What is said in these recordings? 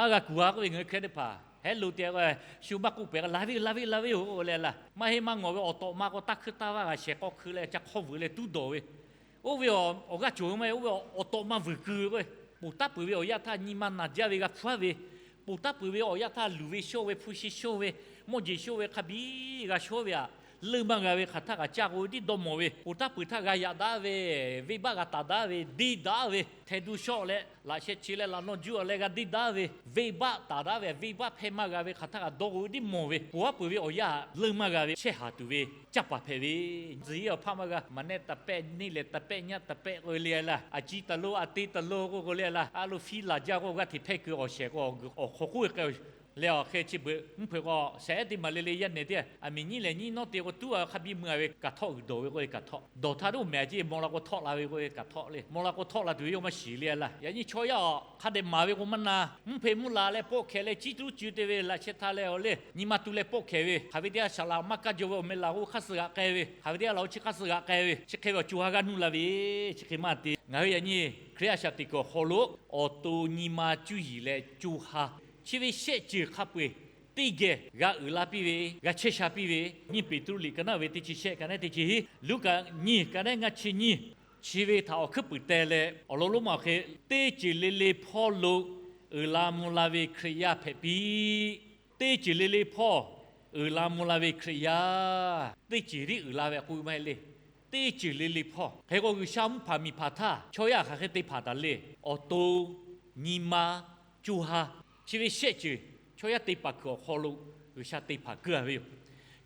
Aˉ g'a kuˬ a k'oˆ ve, ngaˬ hui Hkriꞈ teˇ hpaˍ hehˉ lo te k'o, shu maˇ k'oˆ pehˍ k'o, laˬ ve laˬ ve laˬ ve yoˬ k'oˆ leh laˇ. Maˇ heˆ maˇ ngawˬ ve awˬ tawꞈ ma k'o, taˇ hkuiˇ taˇ vaˇ g'a shehˍ k'aw hkui leh ca hk'awˇ vuiˬ leh tuˉ dawˬ ve, oˇ ve awˬ g'aˇ cawˬ ve maˇ heˆ, oˇ ve awˬ tawꞈ ma vuiˬ keu ve k'o, ponˬ taˉ peuˬ ve awˬ yanˇ htaˇ nyi ma naˬ jaˇ ve g'a hpuˇ aˉ ve, ponˬ taˉ peuˬ ve awˬ yanˇ htaˇ luˬ ve shawˇ ve, hpu shi shawˇ ve, mawˇ jeˬ shawˇ ve hk'a biˇ g'a shawˇ ve aꞈ, leuˇ maˇ g'a ve hk'aˬ htaˇ kaꞈ caˇ k'o ve tiˉ dawˇ mawˬ ve, ponˬ taˉ peuˬ htaˇ g'a yaꞈ daꞈ ve, venˇ baˆ g'a taˍ daꞈ ve, deˇ daꞈ ve, hteh duˇ shawˆ leh laꞈ sheh chi leh laꞈ nawˇ juˇ leh g'a deˇ daꞈ ve, venˇ baˆ taˍ daꞈ ve, venˇ baˆ hpehˇ maˇ g'a ve hk'aˬ htaˇ kaꞈ dawˇ k'o ve tiˉ mawˬ ve, ponˬ aˉ peuˬ ve awˬ yanˇ leuˇ maˇ g'a ve chehˇ haˍ tuˬ ve caˇ paˍ hpehꞈ ve, tzuhˬ yeˇ awˬ hpaˇ maˇ g'a, maˍ nehˆ taˍ pehˆ neˇ lehˬ taˍ pehˆ nyaˇ taˍ pehˆ k'oˆ ve le laˇ. A ciˉ taˍ lo a te taˍ lo k'oˆ k'o le laˇ. A lo fiˉ laˬ jaˇ k'o g'aˇ hteꞈ hpehˇ keu awˬ shehˍ k'o awˬ hk'aw k'oˆ ve k'ai leh awˬ hk'e chi beuꞈ mvuhˇ hpeuꞈ k'o shehˍ ehˉ teˇ maˬ le le yaˇ nehˬ teˇ a miˬ nyiˉ lehˬ nyiˉ nawˉ te k'o tuˉ a hk'a biˇ mui a ve kaꞈ htawˆ g'uiˬ dawˬ ve k'oˆ ve kaꞈ htawˆ dawˬ htaˇ tiˉ oˇ mehˍ a ciˉ mawˬ la k'o htawˆ la ve k'oˆ ve kaꞈ htawˆ le. Mawˬ la k'o htawˆ la tuˬ ve yawˇ maˇ shiˍ le laˇ. Yaꞈ nyi chaw yaˇ aꞈ hk'a dehꞈ maˍ ve k'o maˇ na, mvuhˇ hpeuꞈ mvuhˇ laˬ leh pawˆ hkehˍ leh ciˉ tuˉ cuˬ te ve laꞈ sheh htaˇ leh awˬ le nyi ma tu leh pawˆ hkehˍ ve, hk'aˬ ve teˇ g'aˇ shaˍ laꞈ maˇ kaˇ jaw ve awˬ meh laˬ k'o hk'aˇ suh g'aꞈ k'ai ve, hk'aˬ ve teˇ g'aˇ laˬ k'o chi hk'aˇ suh g'aꞈ k'ai ve, chi hk'e ve awˬ co ha g'aˇ nuˇ la ve, chi hk'e maˇ te. Ngaˬ hui yaꞈ nyi Hkriꞈ yaˇ shaˍ teꞈ kuiˬ awˬ hk'aw lo awˬ to nyi ma cuˇ yiˍ leh co ha chi ve shehˆ ceuˬ hk'a peu eˬ teˇ geh g'a uiˍ la piˇ ve, g'a chehˇ sha piˇ ve, nyiˇ Peˍtruˆ liꞈ ka naˉ ve teˇ chi shehˆ ka naˉ teˇ chi hiˉ, Luˉkaꞈ nyiˇ ka naˉ ngaˇ chi nyiˇ, chi ve htaꞈ awˬ hkuiˉ puiˍ teh leh awˬ lawn lonˉ ma awˬ hk'e, teˇ ceuˬ le le hpawˇ lo uiˍ la mvuh la ve Hkriꞈ yaˇ hpehꞈ piˇ. Teˇ ceuˬ le le hpawˇ uiˍ la mvuh la ve Hkriꞈ yaˇ, teˇ ceuˬ tiˉ uiˍ la ve k'oˆ ve maˇ heˆ le. Teˇ ceuˬ le le hpawˇ hk'e k'o, G'uiˬsha mvuhˇ hpaˍ miˬ hpaˍ htaˇ chaw yaˇ hk'aˬ hk'e te hpaˍ taˍ le. Awˬ to, nyi ma, co ha, chi ve shehˆ ceuˬ chaw yaˇ te paˍ kuiˬ awˬ hk'aw lo G'uiˬsha te hpaˍ keu a ve yoˬ.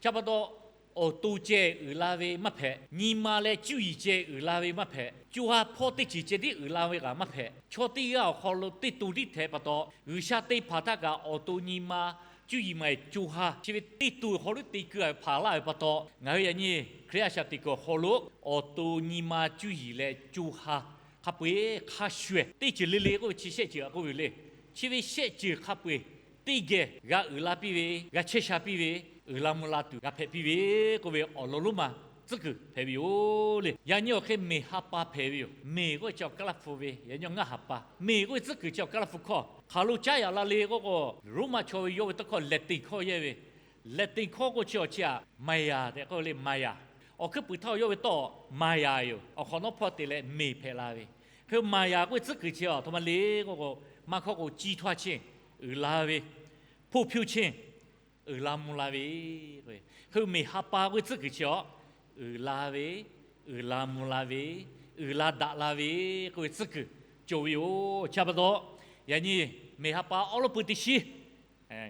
Chi pa taw, awˬ to ceh uiˍ la ve maˇ hpehꞈ, nyi ma leh cuˇ yiˍ ceh uiˍ la ve maˇ hpehꞈ, co ha hpawˇ teˇ ceuˬ ceh tiˉ uiˍ la ve kaꞈ maˇ hpehꞈ. Chaw teˇ g'aˇ awˬ hk'aw lo teˇ to tiˉ hpehꞈ pa taw, G'uiˬsha te hpaˍ htaˇ kaꞈ awˬ to, nyi ma, cuˇ yiˍ maˍ co ha chi ve teˇ to awˬ hk'aw lo te keu a ve hpaˍ laˇ ve pa taw, ngaˬ hui yaꞈ nyi Hkriꞈ yaˇ shaˍ teꞈ kuiˬ awˬ hk'aw lo awˬ to, nyi ma, cuˇ yiˍ leh co ha hk'a peu eˬ hk'a shuˍ ehˍ teˇ ceuˬ le le k'oˆ ve chi shehˆ ceuˬ a k'oˆ ve yoˬ le. Chi ve shehˆ ceuˬ hk'a peu eˬ teˇ geh g'a uiˍ la piˇ ve, g'a chehˇ sha piˇ ve, uiˍ la mvuh la tuˬ g'a hpehꞈ piˇ ve k'oˆ ve awˬ lawn lonˉ ma tcuhˉ kuiˬ hpehꞈ ve yoˬ le. Yaꞈ nyi awˬ hk'e meˬ ha pa hpehꞈ ve yoˬ. Meˬ k'oˆ ve chi awˬ Kaˇlaˇ hpu ve, yaꞈ nyi ngaˇ ha pa. Meˬ k'oˆ ve tcuhˉ kuiˬ chi awˬ Kaˇlaˇ hpu hkawˇ hk'aˬ lo caˉ yaꞈ la le k'oˆ k'o, Roˉmaꞈ chaw ve yawˇ ve tawˇ hkawˇ Latin hkawˇ yehˇ ve, Latin hkawˇ k'oˆ chi awˬ chi aꞈ Maya tehꞈ k'oˆ ve le, Maya. Awˬ hkuiˉ puiˍ htaˇ yawˇ ve tawˇ Maya yoˬ. Awˬ hk'awꞈ nawˉ hpawˇ te leh meˬ hpehꞈ la ve. Hk'e Maya k'oˆ ve tcuhˉ kuiˬ chi awˬ htoꞈ ma le k'oˆ k'o, maˇ hkawˇ k'o ciˇ htaˇ cheˇ uiˍ la ve, hpoˇ hpiˇ cheˇ uiˍ la mvuh la ve, hk'e meˬ ha pa k'oˆ ve tcuhˉ kuiˬ chi awˬ uiˍ la ve, uiˍ la mvuh la ve, uiˍ la daꞈ la ve k'oˆ ve tcuhˉ kuiˬ cawˬ ve yoˬ. Chi pa taw, yaꞈ nyi meˬ ha pa awˉ lawˉ pui teˇ shiˉ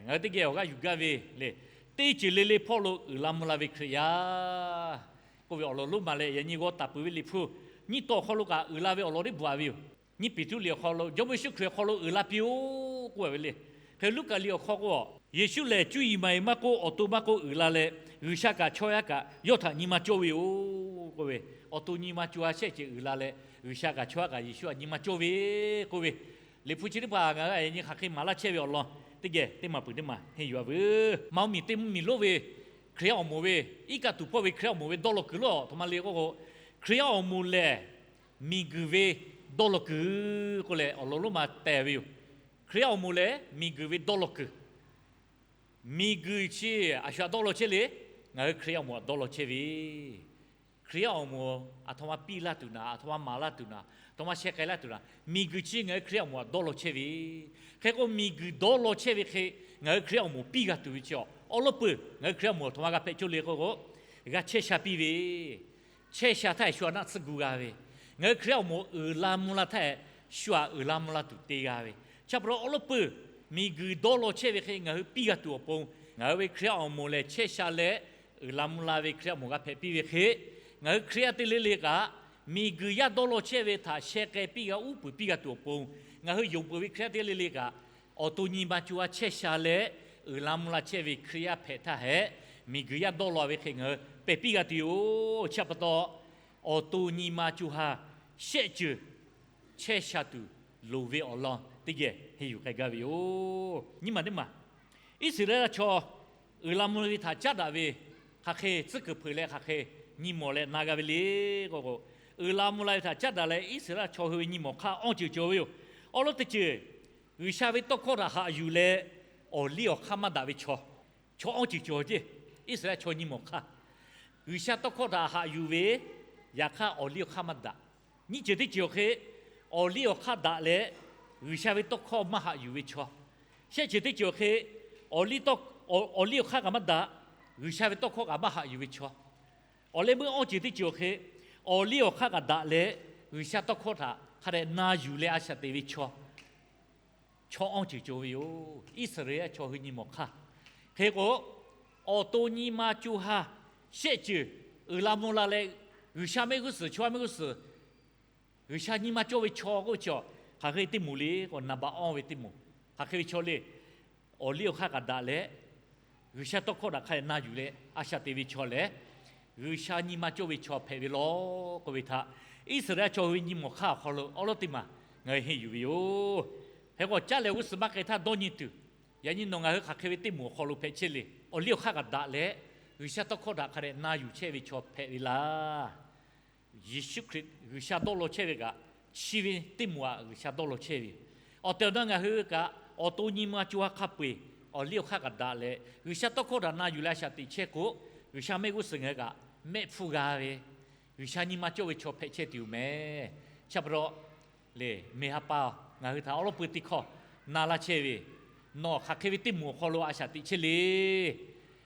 ngaˬ hui teˇ geh awˬ g'aˇ yuˬ gaˇ ve le. Teˇ ceuˬ le le hpawˇ lo uiˍ la mvuh la ve Hkriꞈ yaˇ k'oˆ ve awˬ lawn lonˉ ma leh, yaꞈ nyi g'aw taˍ peuˬ ve Liꞈ hpu nyiˇ tawˇ awˬ hk'aw lo kaꞈ uiˍ la ve awˬ lawn teˇ bvuhꞈ a ve yoˬ. Nyiˇ Peˍtruˆ liꞈ awˬ hk'aw lo Jawˇmawˇ Yeˍsuˆ Hkriꞈ awˬ hk'aw lo uiˍ la piˇ-oˆ k'oˆ a ve le. Hk'e Luˉkaꞈ liꞈ awˬ hk'aw k'o, Yeˍsuˆ lehˬ cuˇ yiˍ maˍ yiˍ maˇ k'oˆ, awˬ to maˇ k'oˆ uiˍ la leh, G'uiˬsha kaꞈ chaw yaˇ kaꞈ yawˇ htaꞈ nyi ma cawˇ ve yoˬ k'oˆ ve, awˬ to nyi ma co ha shehˆ ceuˬ uiˍ la leh, G'uiˬsha kaꞈ chaw yaˇ kaꞈ Yeˍsuˆ htaꞈ nyi ma cawˇ ve k'oˆ ve, Liꞈ hpu chi teˇ hpaˍ ngaˬ hui yaꞈ nyi hk'aˬ hk'e maˍ laˇ chehˇ ve awˬ lawn teˇ geh teˇ maˬ peuˬ teˇ maˬ henˇ yuˬ a veuˬ. Maˇ oˇ miˬ teˇ mvuhˇ miˬ lonˉ ve Hkriꞈ yaˇ awˬ moˍ ve iˉ kaˆ tuˬ hpawˇ ve Hkriꞈ yaˇ awˬ moˍ ve dawˇ law kuiˬ lo a htoꞈ ma le k'oˆ k'o, Hkriꞈ yaˇ awˬ moˍ lehˬ miˬguiˬ ve dawˇ law kuiˬ k'oˆ leh awˬ lawn lonˉ ma teh ve yoˬ. Hkriꞈ yaˇ awˬ moˍ lehˬ miˬguiˬ ve dawˇ law kuiˬ. Miˬguiˬ chi a shu htaꞈ dawˇ law chehˇ le. Ngaˬ hui Hkriꞈ yaˇ awˬ moˍ htaꞈ dawˇ law chehˇ ve Hkriꞈ yaˇ awˬ moˍ aˬ htoꞈ ma piˇ laˇ tuˬ naˍ, aˬ htoꞈ ma maˍ laˇ tuˬ naˍ, aˬ htoꞈ ma sheh k'ai laˇ tuˬ naˍ, miˬguiˬ chi ngaˬ hui Hkriꞈ yaˇ awˬ moˍ htaꞈ dawˇ law chehˇ ve. Hk'e k'o miˬguiˬ dawˇ law chehˇ ve hk'e ngaˬ hui Hkriꞈ yaˇ awˬ moˍ piˇ g'a tuˬ ve chi awˬ lawn peuˬ ngaˬ hui Hkriꞈ yaˇ awˬ moˍ aˬ htoꞈ ma g'a hpehꞈ cawˇ le k'oˆ k'o, g'a chehˇ sha piˇ ve, chehˇ sha htaˇ shu a naˆ tsuhˇ gu g'a ve, ngaˬ hui Hkriꞈ yaˇ awˬ moˍ uiˍ la mvuh la htaˇ shu a uiˍ la mvuh la tuˬ te g'a ve. Chi pa taw awˬ lawn peuˬ miˬguiˬ dawˇ law chehˇ ve hk'e ngaˬ hui piˇ g'a tuˬ awˬ pon, ngaˬ hui ve Hkriꞈ yaˇ awˬ moˍ lehˬ chehˇ sha leh uiˍ la mvuh la ve Hkriꞈ yaˇ awˬ moˍ g'a hpehꞈ piˇ ve hk'e, ngaˬ hui Hkriꞈ yaˇ teˇ le le kaꞈ miˬguiˬ yaˇ dawˇ law chehˇ ve htaꞈ sheh k'ai piˇ g'a uˉ peunˍ piˇ g'a tuˬ awˬ pon, ngaˬ hui yonˍ peuˬ ve Hkriꞈ yaˇ teˇ le le kaꞈ awˬ to nyi ma co ha chehˇ sha leh uiˍ la mvuh la chehˇ ve Hkriꞈ yaˇ hpehꞈ htaˇ hehꞈ, miˬguiˬ yaˇ dawˇ law ve hk'e ngaˬ hui pehˬ piˇ g'a tuˬ yoˬ. Chi pa taw awˬ to nyi ma co ha shehˆ ceuˬ chehˇ sha tuˬ loˍ ve awˬ lawn teˇ geh henˇ yuˬ k'ai gaˇ ve yoˬ. Nyiˇ maˬ teˇ maˬ, Iˉsaˍreˍlaˆ chaw uiˍ la mvuh ve htaꞈ caˉ daꞈ ve hk'aˬ hk'e tcuhˉ kuiˬ hpeuꞈ leh hk'aˬ hk'e nyi mawˬ leh na g'a ve le k'oˆ k'o, uiˍ la mvuh la ve htaꞈ caˉ daꞈ leh Iˉsaˍreˍlaˆ chaw hui ve nyi mawˬ hk'aˇ awˇ ceuˬ cawˬ ve yoˬ. Awˬ lawn teˇ ceuˬ G'uiˬsha ve tawˇ hkawˇ htaꞈ haꞈ yuˬ leh, awˬ liˇ awˬ hk'aˇ maˇ daꞈ ve chaw, chaw awˇ ceuˬ cawˬ ceˇ. Iˉsaˍreˍlaˆ chaw nyi mawˬ hk'aˇ, G'uiˬsha tawˇ hkawˇ htaꞈ haꞈ yuˬ ve, yaꞈ hk'aˇ awˬ liˇ awˬ hk'aˇ maˇ daꞈ. Nyiˇ ceuˬ teˇ ceuˬ awˬ hk'e, awˬ liˇ awˬ hk'aˇ daꞈ leh, G'uiˬsha ve tawˇ hkawˇ maˇ haꞈ yuˬ ve chaw. Shehˆ ceuˬ teˇ ceuˬ awˬ hk'e, awˬ liˇ awˬ hk'aˇ kaꞈ maˇ daꞈ, G'uiˬsha ve tawˇ hkawˇ kaꞈ maˇ haꞈ yuˬ ve chaw. Awˬ leh meuˇ awˇ ceuˬ teˇ ceuˬ awˬ hk'e, awˬ liˇ awˬ hk'aˇ kaꞈ daꞈ leh, G'uiˬsha tawˇ hkawˇ htaꞈ hk'a dehꞈ na yuˬ leh a shaꞈ teꞈ ve chaw, chaw awˇ ceuˬ cawˬ ve yoˬ. Iˉsaˍreˍlaˆ chaw hui nyi mawˬ hk'aˇ, hk'e k'o, awˬ to nyi ma co ha shehˆ ceuˬ uiˍ la mvuh la leh, G'uiˬsha mehˆ g'uˇ suhˍ, chaw mehˆ g'uˇ suhˍ, G'uiˬsha nyi ma cawˇ ve chaw k'oˆ ve chi, hk'aˬ hk'e ve teˇ moˍ le k'o, naˍ baꞈ awˇ ve teˇ moˍ. Hk'aˬ hk'e ve chaw le, awˬ liˇ awˬ hk'aˇ kaꞈ daꞈ leh, G'uiˬsha tawˇ hkawˇ htaꞈ hk'a dehꞈ na yuˬ leh a shaꞈ teꞈ ve chaw lehˬ, G'uiˬsha nyi ma cawˇ ve chaw hpehꞈ ve law k'oˆ ve htaꞈ, Iˉsaˍreˍlaˆ chaw hui nyi mawˬ hk'aˇ awˬ hk'aw lo awˉ lawˉ teˇ maˬ ngaˬ hui henˇ yuˬ ve yoˬ. Hk'e k'o, caˉ leh g'uˇ suhˍ maˇ k'ai htaˇ dawˇ nyi tuˬ, yaꞈ nyi nawˬ ngaˬ hui hk'aˬ hk'e ve teˇ moˍ awˬ hk'aw lo hpehꞈ chehˇ le. Awˬ liˇ awˬ hk'aˇ kaꞈ daꞈ leh, G'uiˬsha tawˇ hkawˇ htaꞈ hk'a dehꞈ na yuˬ chehˇ ve chaw hpehꞈ ve laˇ. Yeˍsuˆ Hkriꞈ G'uiˬsha dawˇ law chehˇ ve kaꞈ, chi ve teˇ moˍ aꞈ G'uiˬsha dawˇ law chehˇ ve yoˬ. Awˬ tehˬ awˬ na ngaˬ hui kaꞈ awˬ to nyi ma co ha hk'a peu-eˬ awˬ liˇ awˬ hk'aˇ kaꞈ daꞈ leh, G'uiˬsha tawˇ hkawˇ htaꞈ na yuˬ leh a shaꞈ teꞈ chehˇ k'o, G'uiˬsha mehˆ g'uˇ suhˍ ngaˬ hui kaꞈ mehˆ hpfuhˇ g'a ve, G'uiˬsha nyi ma cawˇ ve chaw hpehꞈ chehˇ tuˬ yoˬ mehˍ. Chi pa taw le, meˬ ha pa ngaˬ hui htaꞈ awˉ lawˉ pui teˇ hkawˇ na laˇ chehˇ ve, nawˬ hk'aˬ hk'e ve teˇ moˍ awˬ hk'aw lo a shaꞈ teꞈ chehˇ le.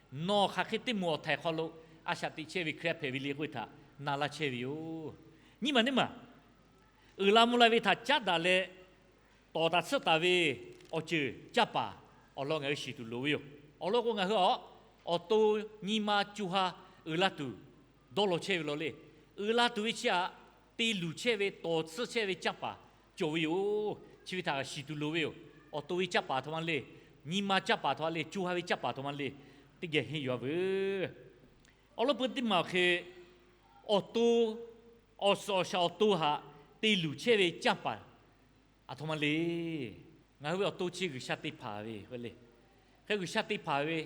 Nawˬ hk'aˬ hk'e teˇ moˍ awˬ htaiˍ hk'aw lo a shaꞈ teꞈ chehˇ ve Hkriꞈ yaˇ hpehꞈ ve le k'oˆ ve htaꞈ na laˇ chehˇ ve yoˬ. Nyiˇ maˬ neˇ maˬ, uiˍ la mvuh la ve htaꞈ caˉ daꞈ leh, tawˍ taˍ tsuhˇ taˍ ve awˬ ceuˬ canˇ paˍ awˬ lawn ngaˬ hui shiˍ tuˬ loˍ ve yoˬ. Awˬ lawn k'o, ngaˬ hui a awˬ to nyi ma co ha uiˍ la tuˬ dawˇ law chehˇ ve law le. Uiˍ la tuˬ ve chi aꞈ te luˬ chehˇ ve, tawˍ tsuhˇ chehˇ ve canˇ paˍ cawˬ ve yoˬ. Chi ve htaꞈ shiˍ tuˬ loˍ ve yoˬ. Awˬ to ve canˇ paˍ aˬ htoꞈ ma le, nyi ma canˇ paˍ aˬ htoꞈ ma le, co ha ve canˇ paˍ aˬ htoꞈ ma le, teˇ geh henˇ yuˬ-a veuˬ. Awˬ lawˉ pui teˇ maˬ awˬ hk'e, awˬ to awˬ suhˍ awˬ shaˍ awˬ to htaꞈ te luˬ chehˇ ve canˇ paˍ aˬ htoꞈ ma le. Ngaˬ hui ve awˬ to chi G'uiˬsha te hpanˍ ve k'o le. Hk'e G'uiˬsha te hpanˍ ve,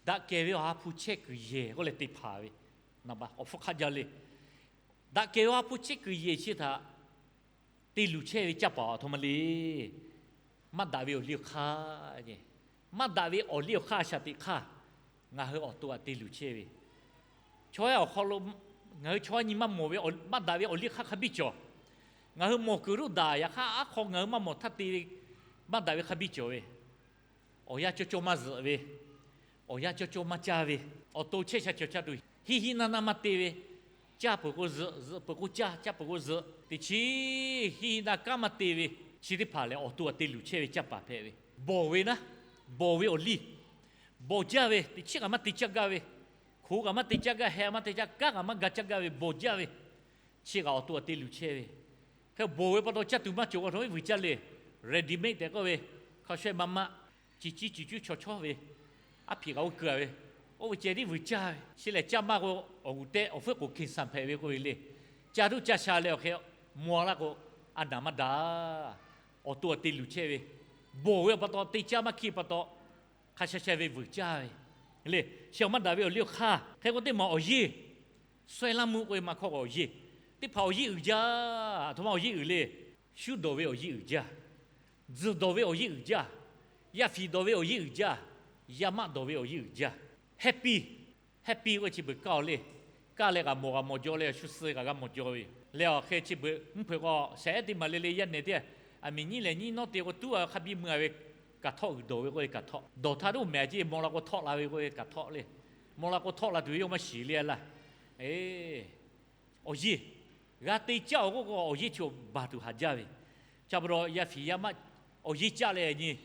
daꞈ kehˬ ve awˬ ha hpu chehˇ kuiˬ yehˬ k'oˆ leh te hpanˍ ve, naˍ baꞈ awˬ hpfuhˇ hk'aˆ jaˇ le. Daꞈ kehˬ ve awˬ ha hpu chehˇ kuiˬ yehˬ chi htaꞈ te luˬ chehˇ ve canˇ paˍ aˬ htoꞈ ma le. Maˇ daꞈ ve awˬ liˇ awˬ hk'aˇ, maˇ daꞈ ve awˬ liˇ awˬ hk'aˇ a shaꞈ teꞈ hk'aˇ, ngaˬ hui awˬ to aꞈ te luˬ chehˇ ve, chaw yaˇ awˬ hk'aw lo ngaˬ hui chaw yaˇ nyi maˇ mawˬ ve, maˇ daꞈ ve awˬ liˇ hk'aˇ hk'a biˇ cawˬ. Ngaˬ hui mawˬ kuiˬ ruˆ daꞈ yaꞈ hk'aˇ, aˉ hk'aw ngaˬ hui maˇ mawˬ htaˇ te ve maˇ daꞈ ve hk'a biˇ cawˬ ve, awˬ yanˇ cawˇ cawˇ maˇ zuhꞈ ve, awˬ yanˇ cawˇ cawˇ maˇ caˇ ve, awˬ to chehˇ sha cawˬ caˇ tuˬ hiˆ hiˆ naˇ naˇ maˇ te ve, caˇ peuˬ k'o zuhꞈ, zuhꞈ peuˬ k'o caˇ, caˇ peuˬ k'o zuhꞈ, teꞈ chiˉ hiˆ hiˆ naˇ kanˉ maˇ te ve, chi teˇ hpaˍ lehˬ awˬ to aꞈ te luˬ chehˇ ve canˇ paˍ hpehꞈ ve, bawˬ ve naˉ, bawˬ ve awˬ liˇ, bawˬ jaˇ ve, teꞈ chiˉ kaꞈ maˇ te caˇ gaˇ ve, hko kaꞈ maˇ te caˇ gaˇ, heh maˇ te caˇ, kanˉ kaꞈ maˇ ga caˇ gaˇ ve, bawˬ jaˇ ve, chi kaꞈ awˬ to aꞈ te luˬ chehˇ ve. Hk'e bawˬ ve pa taw caˇ tuˬ maˇ cawˬ, aˬ htoꞈ ma viˬ caˇ le. Ready-made tehꞈ k'oˆ ve, hk'a shawehˇ maˇ maˆ, ciˬ ciˉ ciˬ cuˉ chaw chawˇ ve, aˉ hpiꞈ kaꞈ oˇ keu-a ve, oˇ ve ceh tiˉ vuiˬ caˇ ve. Chi lehˬ caˇ maˇ k'o, awˬ g'uˬ tehꞈ awˬ fuiˉ k'oˍ hkenˍ saˍ hpehꞈ ve k'oˆ ve le. Caˇ duˆ caˇ sha leh awˬ hk'e maw laˇ k'o, a naˍ maˇ daꞈ. Awˬ to aꞈ te luˬ chehˇ ve, bawˬ ve pa taw te caˇ maˇ hkiˇ pa taw, hk'a sha sha ve vuiˬ caˇ ve le. Chi awˬ maˇ daꞈ ve awˬ liˇ awˬ hk'aˇ. Hk'e k'o teˇ maˬ awˬ yeˇ, sawehˇ laˇ mvuhˇ k'oˆ ve maˇ hkawˇ k'o awˬ yeˇ, teˇ hpaˍ awˬ yeˇ uiˍ jaˇ. Aˬ htoꞈ ma awˬ yeˇ uiˍ le. Shuˉ dawˬ ve awˬ yeˇ uiˍ jaˇ. Tzuhˬ dawˬ ve awˬ yeˇ uiˍ jaˇ. Yaˇ fiˍ dawˬ ve awˬ yeˇ uiˍ jaˇ. Yaˇ maˆ dawˬ ve awˬ yeˇ uiˍ jaˇ. Happy, happy k'oˆ ve chi beuꞈ kaˇ-oˬ le. Kaˇ leh kaꞈ mawˬ kaꞈ mawˬ jaw leh, shu suh kaꞈ g'a mawˬ jaw ve yoˬ. Leh awˬ hk'e chi beuꞈ mvuhˇ hpeuꞈ k'o, shaiˍ ehˉ teˇ maˬ le le yaˇ nehˬ teˇ, aˬ miˍ nyiˉ lehˬ nyiˉ nawˉ te k'o tuˉ a hk'a biˇ mui-a ve, kaꞈ htawˆ g'uiˬ dawˬ ve k'oˆ ve kaꞈ htawˆ, dawˬ htaˇ tuˉ mehˍ ce maw la k'o htawˆ la ve k'oˆ ve kaꞈ htawˆ le. Maw la k'o htawˆ la tuˬ ve yawˇ maˇ shiˍ le laˇ. Awˬ yeˇ g'a te caˇ-oˬ k'oˆ k'o, awˬ yeˇ chi baˬ tuˬ haꞈ jaˇ ve. Chi pa taw yaˇ fiˍ yaˇ maˆ awˬ yeˇ caˇ leh nyi,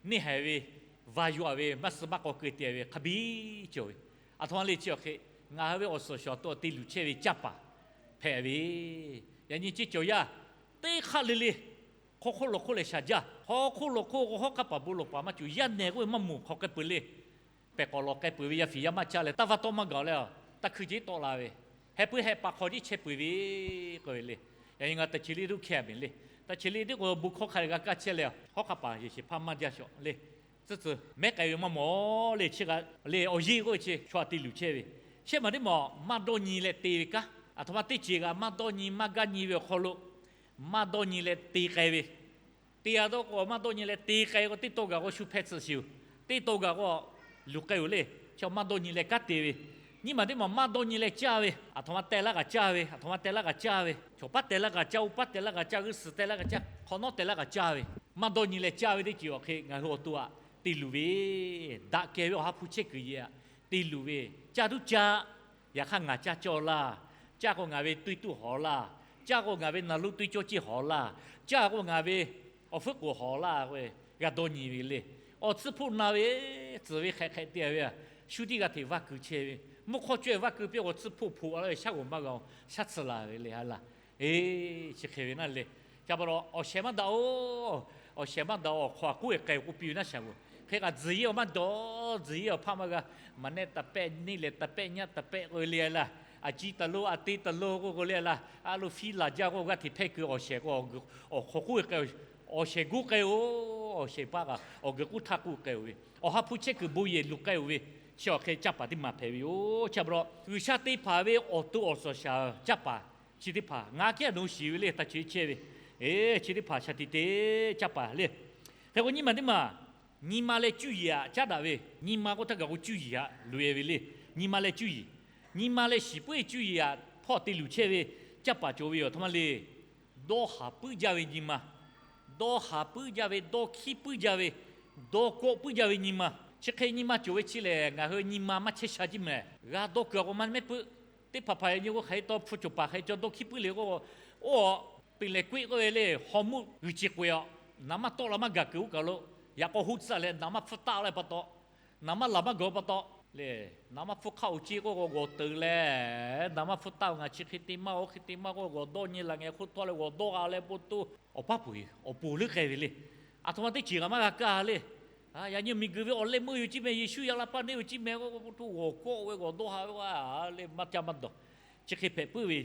neˇ haiˬ ve, va yuˬ-a ve, maˇ suh maˇ k'aw keu te ve hk'a biˇ cawˬ ve. Aˬ htoꞈ ma le chi awˬ hk'e, ngaˬ hui ve awˬ suhˍ awˬ shaˍ awˬ to aꞈ te luˬ chehˇ ve canˇ paˍ hpehꞈ ve. Yaꞈ nyi ceˇ cawˬ yaˇ teˇ hk'aˆ le le, hk'aw hk'oˆ lawˬ hk'oˆ leh shaˍ jaˇ. Hk'aw hk'oˆ lawˬ hk'oˆ k'o hawˉ hk'aˆ paˍ bon lawˬ paˍ maˇ cawˬ, yaˇ nehˬ k'oˆ ve maˇ mawˬ hk'aw k'ai peuˬ le. Pehˬ k'awꞈ lawˬ k'ai peuˬ ve yaˇ fiˍ yaˇ maˆ caˇ leh, taˇ va tawˆ maˇ gaˬ-oˬ leh, taˇ hkui ce tawˆ la ve, heh puiˉ heh paˍ hk'aw tiˉ chehˇ peuˬ ve k'oˆ ve le. Yaꞈ nyi ngaˬ taˇ chi le tuˬ hkeh-a miˬ le. Taˇ chi le tiˉ k'o bon hkawˇ hk'a g'a kaˇ chehˇ leh, hawˉ hk'aˆ paˍ yehˬ shehˍ hpaˇ maˇ jaˇ shawˍ le. Tcuhˇ tcuhˇ mehˉ k'ai ve maˇ mawˬ le. Chi kaꞈ le awˬ yeˇ k'oˆ ve chi chaw aꞈ te luˬ chehˇ ve. Shehˆ maˬ teˇ maˬ maˇ dawˇ nyi leh te ve kanˉ, aˬ htoꞈ ma teˇ ceuˬ kaꞈ maˇ dawˇ nyi maˇ gaˇ nyi ve awˬ hk'aw lo maˇ dawˇ nyi leh te k'ai ve, Te-a dawˇ k'o maˇ dawˇ nyi leh te k'ai k'o, teˇ taw gaˬ k'o shu hpeh tsuhꞈ sheˍ-oˬ. Teˇ taw gaˬ k'o luˬ k'ai-oˬ le. Chi maˇ dawˇ nyi leh kanˉ te ve, nyiˇ maˬ teˇ maˬ maˇ dawˇ nyi leh caˇ ve, aˬ htoꞈ ma teh laˇ kaꞈ caˇ ve, aˬ htoꞈ ma teh laˇ kaꞈ caˇ ve, chaw paˉ teh laˇ kaꞈ caˇ, oˇ paˉ teh laˇ kaꞈ caˇ, g'uˇ suhˍ teh laˇ kaꞈ caˇ, hk'awꞈ nawˉ teh laˇ kaꞈ caˇ ve, maˇ dawˇ nyi leh caˇ ve teˇ ceuˬ awˬ hk'e ngaˬ hui awˬ to aꞈ te luˬ ve, daꞈ kehˬ ve Awˬ ha hpu chehˇ kuiˬ yehˬ aꞈ te luˬ ve, caˇ tuˉ caˇ. Yaꞈ hk'aˇ ngaˬ caˇ cawˇ laˇ. Caˇ k'o ngaˬ ve tuiˇ tuˆ hawˍ laˇ. Caˇ k'o ngaˬ ve naˬ lonˉ tuiˇ cawˇ ceˇ hawˍ laˇ. Caˇ k'o ngaˬ ve awˬ fuiˉ k'oˍ hawˍ laˇ k'o, g'a dawˇ nyi ve le. Awˬ tsuhˇ hpoˆ na ve, tcuhˍ ve hk'ehꞈ hk'ehꞈ te ve, shu tiˉ g'a hteꞈ vaˇ keu chehˇ ve, mvuhˇ hk'awˇ cawehˇ vaˇ keu piˇ k'o, tsuhˇ hpoˆ hpoꞈ la ve shaˉ g'oˍ maˇ g'a-oˬ, shaˉ tsuhˇ la ve le ha laˇ. Eˬ, chi hk'e ve naˇ le. Ca pa taw awˬ shehˍ maˇ daꞈ-oˬ. Awˬ shehˍ maˇ daꞈ-oˬ, awˬ hk'aw aꞈ k'oˆ ve k'ai-oˬ k'oˆ piˇ ve naˇ shaˍ g'oˍ hk'e kaꞈ tzuhˬ yeˇ awˬ maˇ dawˬ, tzuhˬ yeˇ awˬ hpaˆ maˇ g'a. Maˍ nehˆ taˍ pehˆ, neˇ lehˬ taˍ pehˆ, nyaˇ taˍ pehˆ k'oˆ ve le laˇ. Aˬ ciˉ taˍ lo, aˬ te taˍ lo k'oˆ k'o le laˇ. A lo fiˉ laˬ jaˇ k'o g'aˇ hteꞈ hpehˇ keu awˬ shehˍ k'o, awˬ hk'aw k'oˆ ve k'ai, awˬ shehˍ guˇ k'ai-oˬ. Awˬ shehˍ paˇ kaꞈ awˬ g'uiˬ k'uˉ htaˇ k'oˆ k'ai-oˬ ve, Awˬ ha hpu chehˇ kuiˬ bon yehˬ luˬ k'ai-oˬ ve, chi awˬ hk'e caˇ paˍ teˇ maˬ hpehꞈ ve yoˬ. Chi pa taw G'uiˬsha te hpanˍ ve awˬ to awˬ suhˍ shaˍ caˇ paˍ chi teˇ hpaˍ ngaˬ kehˉ nawˬ shiˍ ve le, ta chi chehˇ ve, eˬ, chi teˇ hpaˍ shaˍ tiꞈ te caˇ paˍ le. Hk'e k'o nyiˇ maˬ teˇ maˬ, nyi ma leh cuˇ yiˍ aꞈ caˉ daꞈ ve, nyi ma k'oˆ htaˇ kaꞈ k'o cuˇ yiˍ aꞈ loꞈ-e ve le. Nyi ma leh cuˇ yiˍ, nyi ma leh shiˍ puiˉ ve cuˇ yiˍ aꞈ hpawˇ te luˬ chehˇ ve caˇ paˍ cawˬ ve yoˬ. Aˬ htoꞈ ma le, dawˇ haˍ puiˉ jaˇ ve nyi ma, dawˇ haˍ puiˉ jaˇ ve, dawˇ hkiˉ puiˉ jaˇ ve, dawˇ kawˆ puiˉ jaˇ ve nyi ma. Chi hk'e nyi ma cawˬ ve chi lehˬ, ngaˬ hui nyi ma maˇ chehˇ sha jiˇ mehˍ. G'a dawˇ kuiˬ a k'o maˇ mehˉ puiˉ. Teˇ hpaˍ hpaˍ yaꞈ nyi k'o hk'aˬ hk'e taw hpu cawˬ paˍ hk'e cawˬ dawˇ hkiˉ puiˉ le k'o, oˇ, peꞈ lehˍ k'oˆ ve le, haw muˆ g'uiˬ ceˬ k'oꞈ-e a, naˍ maˇ tawˆ la maˇ gaˬ kuiˬ oˇ kaˬ lo, yaꞈ k'aw hoˆ tcuhˉ leh naˍ maˇ hpfuhˇ taˆ la pa taw, naˍ maˇ laˬ maˇ gaˬ pa taw le, naˍ maˇ hpfuhˇ hk'aˆ oˬ ceˇ k'oˆ k'o g'awˬ teuꞈ leh, naˍ maˇ hpfuhˇ taˆ-oˬ, ngaˬ chi hk'e te maˇ oˇ hk'e te maˇ k'oˆ g'awˬ dawˇ nyi laˬ ngehˬ hk'oˆ htawˇ leh g'awˬ dawˇ g'a leh po toˇ, awˬ paˉ peuˬ awˬ pon leuˉ k'ai ve le. Aˬ htoꞈ ma teˇ ceuˬ kaꞈ maˇ g'a kaˇ le. Yaꞈ nyi miˬguiˬ ve awˬ leh meuˇ yoˬ ciˇ mehˍ, Yeˍsuˆ yaꞈ la pa neˇ ve ciˇ mehˍ k'o, po toˇ g'awˬ kawˆ ve g'awˬ dawˇ ha ve le maˇ caˇ maˇ dawˬ. Chi hk'e hpehꞈ puiˉ ve,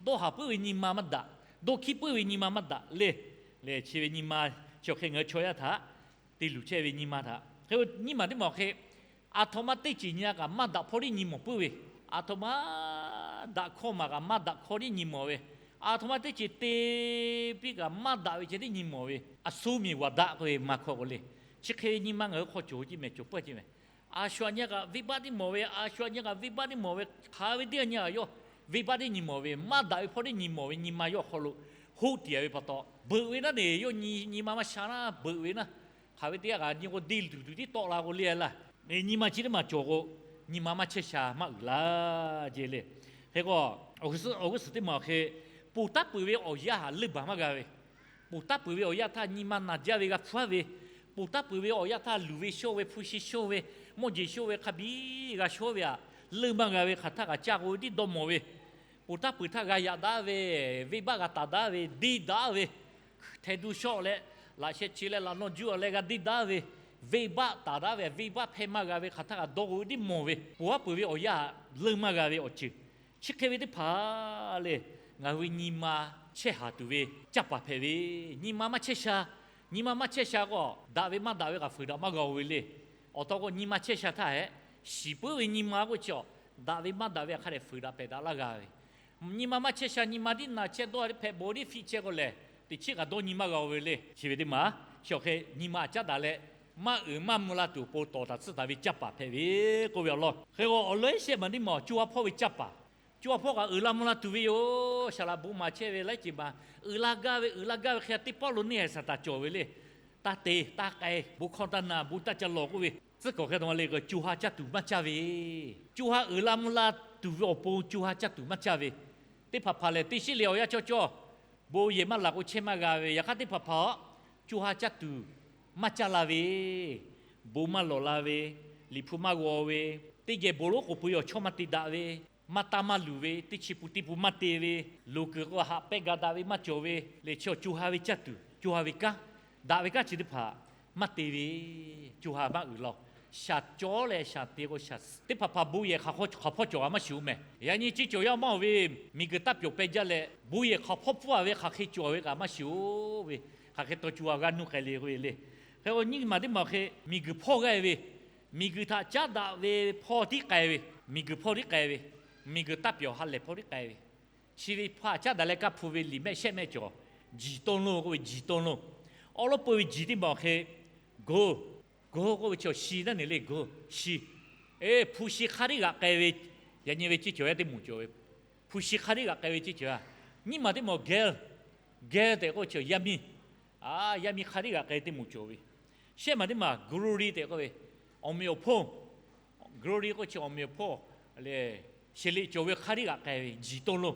dawˇ haˍ puiˉ ve nyi ma maˇ daꞈ, dawˇ hkiˉ puiˉ ve nyi ma maˇ daꞈ le. Lehˬ chi ve nyi ma chi awˬ hk'e ngaˬ hui chaw yaˇ htaꞈ te luˬ chehˇ ve nyi ma htaꞈ hk'e nyiˇ maˬ teˇ maˬ awˬ hk'e, aˬ htoꞈ ma teˇ ceuˬ nyi a kaꞈ maˇ daꞈ hpawˇ tiˉ nyi mawˬ puiˉ ve, aˬ htoꞈ ma daꞈ hkawˇ maˬ kaꞈ maˇ daꞈ hkawˇ tiˉ nyi mawˬ ve, aˬ htoꞈ ma teˇ ceuˬ te piˇ kaꞈ maˇ daꞈ ve ceh tiˉ nyi mawˬ ve, a suˍ miˬ g'aꞈ daꞈ k'oˆ ve maˇ hkawˇ k'o le. Chi hk'e ve nyi ma ngaˬ hui hk'aw cawˬ ve ciˇ mehˍ, cawˬ peuˬ ciˇ mehˍ. A shu a nyi kaꞈ venˇbaˆ tiˉ mawˬ ve, a shu a nyi kaꞈ venˇbaˆ tiˉ mawˬ ve, hk'aˬ ve teˇ g'aˇ nyi kaꞈ yawˇ venˇbaˆ tiˉ nyi mawˬ ve, maˇ daꞈ ve hpawˇ tiˉ nyi mawˬ ve nyi ma yawˇ awˬ hk'aw lo hoˆ tiˍ ve pa taw, beuꞈ ve naˉ ne, yawˇ nyi nyi ma maˇ sha naˉ beuꞈ ve naˉ. Hk'aˬ ve teˇ g'aˇ kaꞈ nyi k'o deˇ tuˬ tuˬ tiˉ tawˆ la k'o le laˇ. Nyi ma chi teˇ maˬ cawˬ k'o, nyi ma maˇ chehˇ sha maˇ uiˍ laˇ jehˬ le. Hk'e k'o, awˬ g'uˇ suhˍ teˇ maˬ awˬ hk'e, ponˬ taˉ peuˬ ve awˬ yanˇ htaꞈ leunˇ baˬ maˇ g'a ve, ponˬ taˉ peuˬ ve awˬ yanˇ htaˇ nyi ma naˬ jaˇ ve g'a hpu haˉ ve, ponˬ taˉ peuˬ ve awˬ yanˇ htaˇ luˬ ve shawˇ ve, hpu shi shawˇ ve, mawˇ jeˬ shawˇ ve, hk'a biˇ g'a shawˇ ve aꞈ, leunˇ maˇ g'a ve hk'aˬ htaˇ kaꞈ caˇ k'o ve tiˉ dawˇ mawˬ ve, ponˬ taˉ peuˬ htaˇ g'a yaꞈ daꞈ ve, venˇbaˆ g'a taˍ daꞈ ve, deˇ daꞈ ve, hteh duˇ shawˆ leh, laꞈ sheh chi leh laꞈ nawˇ juˇ leh g'a deˇ daꞈ ve, venˇbaˆ taˍ daꞈ ve, venˇbaˆ hpehˇ maˇ g'a ve hk'aˬ htaˇ kaꞈ dawˇ k'o ve tiˉ mawˬ ve, ponˬ haˉ peuˬ ve awˬ yanˇ htaꞈ leunˇ maˇ g'a ve awˬ ceuˬ. Chi hk'e ve teˇ hpaˍ le, ngaˬ hui ve nyi ma chehˇ haˍ tuˬ ve caˇ paˍ hpehꞈ ve, nyi ma maˇ chehˇ sha, nyi ma maˇ chehˇ sha k'o, daꞈ ve maˇ daꞈ ve kaꞈ fuiˍ daꞈ maˇ g'a-oˬ ve le. Awˬ taw k'o nyi ma chehˇ sha htaˇ hehꞈ, shiˍ puiˉ ve nyi ma k'oˆ chi, daꞈ ve maˇ daꞈ ve hk'a dehꞈ fuiˍ daꞈ pehˬ daꞈ laˇ g'a ve. Nyi ma maˇ chehˇ sha, nyi ma tiˉ naˬ chehˇ dawˇ hpehꞈ bon tiˉ fiˆ chehˇ k'o lehˬ, teꞈ chiˉ kaꞈ dawˇ nyi maˇ g'a-oˬ ve le. Chi ve teˇ maˬ chi awˬ hk'e nyi ma aꞈ caˉ daꞈ leh, maˇ uiˍ maˇ mvuh la tuˬ awˬ pon tawˍ taˍ tsuhˇ taˍ ve caˇ paˍ hpehꞈ ve k'oˆ ve awˬ lawn. Hk'e k'o awˬ laiˉ shehˆ maˬ teˇ maˬ co ha hpawˇ ve caˇ paˍ, co ha hpawˇ kaꞈ uiˍ la mvuh la tuˬ ve yoˬ. Saˍ laꞈ bon maˍ chehˇ ve laiˉ ceuˬ maˬ uiˍ la gaˇ ve, uiˍ la gaˇ ve hk'e teˇ pawˆ lo neˇ haiˬ saˍ taˍ cawˬ ve le. Taˇ te, taˇ k'ai, bon hkawˇ taˇ na, bon taˇ ca lawˬ k'oˆ ve, tcuhˉ kawꞈ hk'e ta ma le, co ha caˇ tuˬ maˇ caˇ ve, co ha uiˍ la mvuh la tuˬ ve awˬ pon co ha caˇ tuˬ maˇ caˇ ve, teˇ hpaˍ hpaˍ lehˬ teˇ shiˉ le awˬ yanˇ cawˇ cawˇ, bon yehˬ maˇ laˬ k'o chehˇ maˇ g'a ve, yaꞈ hk'aˇ teˇ hpaˍ hpaˍ-aꞈ co ha caˇ tuˬ maˇ caˇ la ve, bon maˇ lawˬ la ve, liꞈ hpu maˇ g'aw ve, teˇ geh bon lonˉ k'oˍ pui awˬ chawˇ maˇ te daꞈ ve, maˇ taˇ maˇ luˬ ve, teˇ chi pun teˇ pun maˇ te ve, loˍ kuiˬ k'o haꞈ pehˇ ga daꞈ ve maˇ cawˬ ve, lehˬ chi awˬ co ha ve caˇ tuˬ, co ha ve kanˉ, daꞈ ve kanˉ chi teˇ hpaˍ maˇ te ve, co ha maˇ uiˍ la-oˬ. Shaˍ cawˇ leh shaˍ te k'o, teˇ hpaˍ hpaˍ bon yehˬ hk'aˬ hpawˇ cawˬ g'a maˇ shiˍ-oˬ mehˍ. Yaꞈ nyi chi cawˬ yaˇ maˇ-oˬ ve, miˬguiˬ taˇ pyawˬ peh jaˇ leh bon yehˬ hk'aˬ hpawˇ pfuhˇ-a ve hk'aˬ hk'e cawˬ ve kaꞈ maˇ shiˍ-oˬ ve, hk'aˬ hk'e taw co ha g'aˇ nuˇ k'ai le k'oˆ ve le. Hk'e k'o nyiˇ maˬ teˇ maˬ awˬ hk'e miˬguiˬ hpawˇ g'aˇ ve, miˬguiˬ htaꞈ caˉ daꞈ ve hpawˇ tiˉ k'ai ve, miˬguiˬ hpawˇ tiˉ k'ai ve, miˬguiˬ taˇ pyawˬ ha lehˬ hpawˇ tiˉ k'ai ve, chi ve hpaꞈ caˉ daꞈ leh kaˇ hpu ve liꞈ mehˆ shehˆ mehˆ cawˬ, jiˬ tawˇ lonˇ k'oˆ ve jiˬ tawˇ lonˇ. awˉ lawˉ peuˬ ve jiˬ teˇ maˬ awˬ hk'e, gold, gold k'oˆ ve chi awˬ shi naˉ neˬ le, gold, shi. Hpu shi hk'a tiˉ g'aꞈ k'ai ve, yaꞈ nyi ve ceˇ cawˬ yaˇ teˇ moˍ cawˬ ve, hpu shi hk'a tiˉ g'aꞈ k'ai ve ceˇ cawˬ yaˇ. Nyiˇ maˬ teˇ maˬ gold, gold tehꞈ k'oˆ ve chi yaˇ miˇ, yaˇ miˇ hk'a tiˉ g'aꞈ k'ai teˇ moˍ cawˬ ve. Shehˆ maˬ teˇ maˬ glory tehꞈ k'oˆ ve, awˬ meꞈ awˬ hponˇ, glory k'oˆ chi awˬ meꞈ awˬ hponˇ lehˬ, sheˍ liꞈ cawˬ ve hk'a tiˉ g'aꞈ k'ai ve jiˬ tawˇ lo.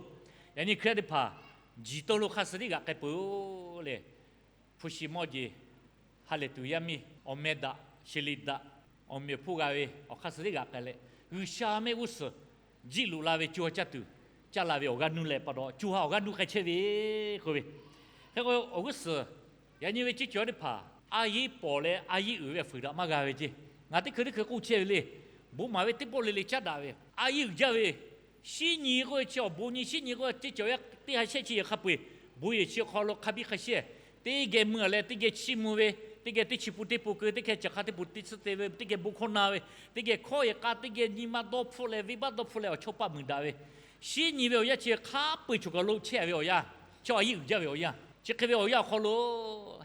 Yaꞈ nyi Hkriꞈ yaˇ teˇ hpaˍ jiˬ tawˇ lo hk'a suh tiˉ g'aꞈ k'ai peuˬ-oˬ lehˬ, hpu shi mawˇ jeˬ, ha lehˬ tuˬ yaˇ miˇ, awˬ meh daꞈ, sheˍ liꞈ daꞈ, awˬ meꞈ awˬ hponˇ g'a ve awˬ hk'a suh tiˉ g'aꞈ k'ai leh, G'uiˬsha mehˆ g'uˇ suhˍ jiˆ loꞈ la ve co ha caˇ tuˬ, caˇ la ve awˬ g'aˇ nuˇ leh pa taw, co ha awˬ g'aˇ nuˇ k'ai chehˇ ve k'oˆ ve. Hk'e k'o, awˬ g'uˇ suhˍ yaꞈ nyi ve ceˇ cawˬ teˇ hpaˍ a yiˉ pawˍ leh a yiˉ uiˍ ve fuiˍ daꞈ maˇ g'a ve ceˇ. Ngaˬ teˇ hkui teˇ hkui k'oˆ chehˇ ve le. Bon maˍ ve teˇ pawˆ le le caˉ daꞈ ve, a yiˉ uiˍ jaˇ ve, shinˉ nyi k'oˆ ve chi awˬ bon nyi, shinˉ nyi k'oˆ ve ceˇ cawˬ yaˇ teˇ ha shehˆ chi yehˬ hk'a peu-eˬ, bon yehˬ chi hk'aw lo hk'a biˇ hk'a shehˇ, teˇ geh mui-a leh teˇ geh chiˇ mvuh ve, teˇ geh teˇ chi pu teˇ pu keu, teˇ geh caˬ hk'a teˇ pu teˇ tsuhˇ te ve, teˇ geh bon hkawˇ na ve, teˇ geh hkawˇ yehˬ k'a, teˇ geh nyi ma dawˇ hpfuhˆ leh venˇbaˆ dawˇ hpfuhˆ leh awˬ chawˇ paˆ muiˬ daꞈ ve, shinˉ nyi ve awˬ yanˇ chi hk'a peu-eˬ choˬ kaˬ lo chehˇ ve awˬ yanˇ, chi a yiˉ uiˍ jaˇ ve awˬ yanˇ, chi hk'e ve awˬ yanˇ awˬ hk'aw lo,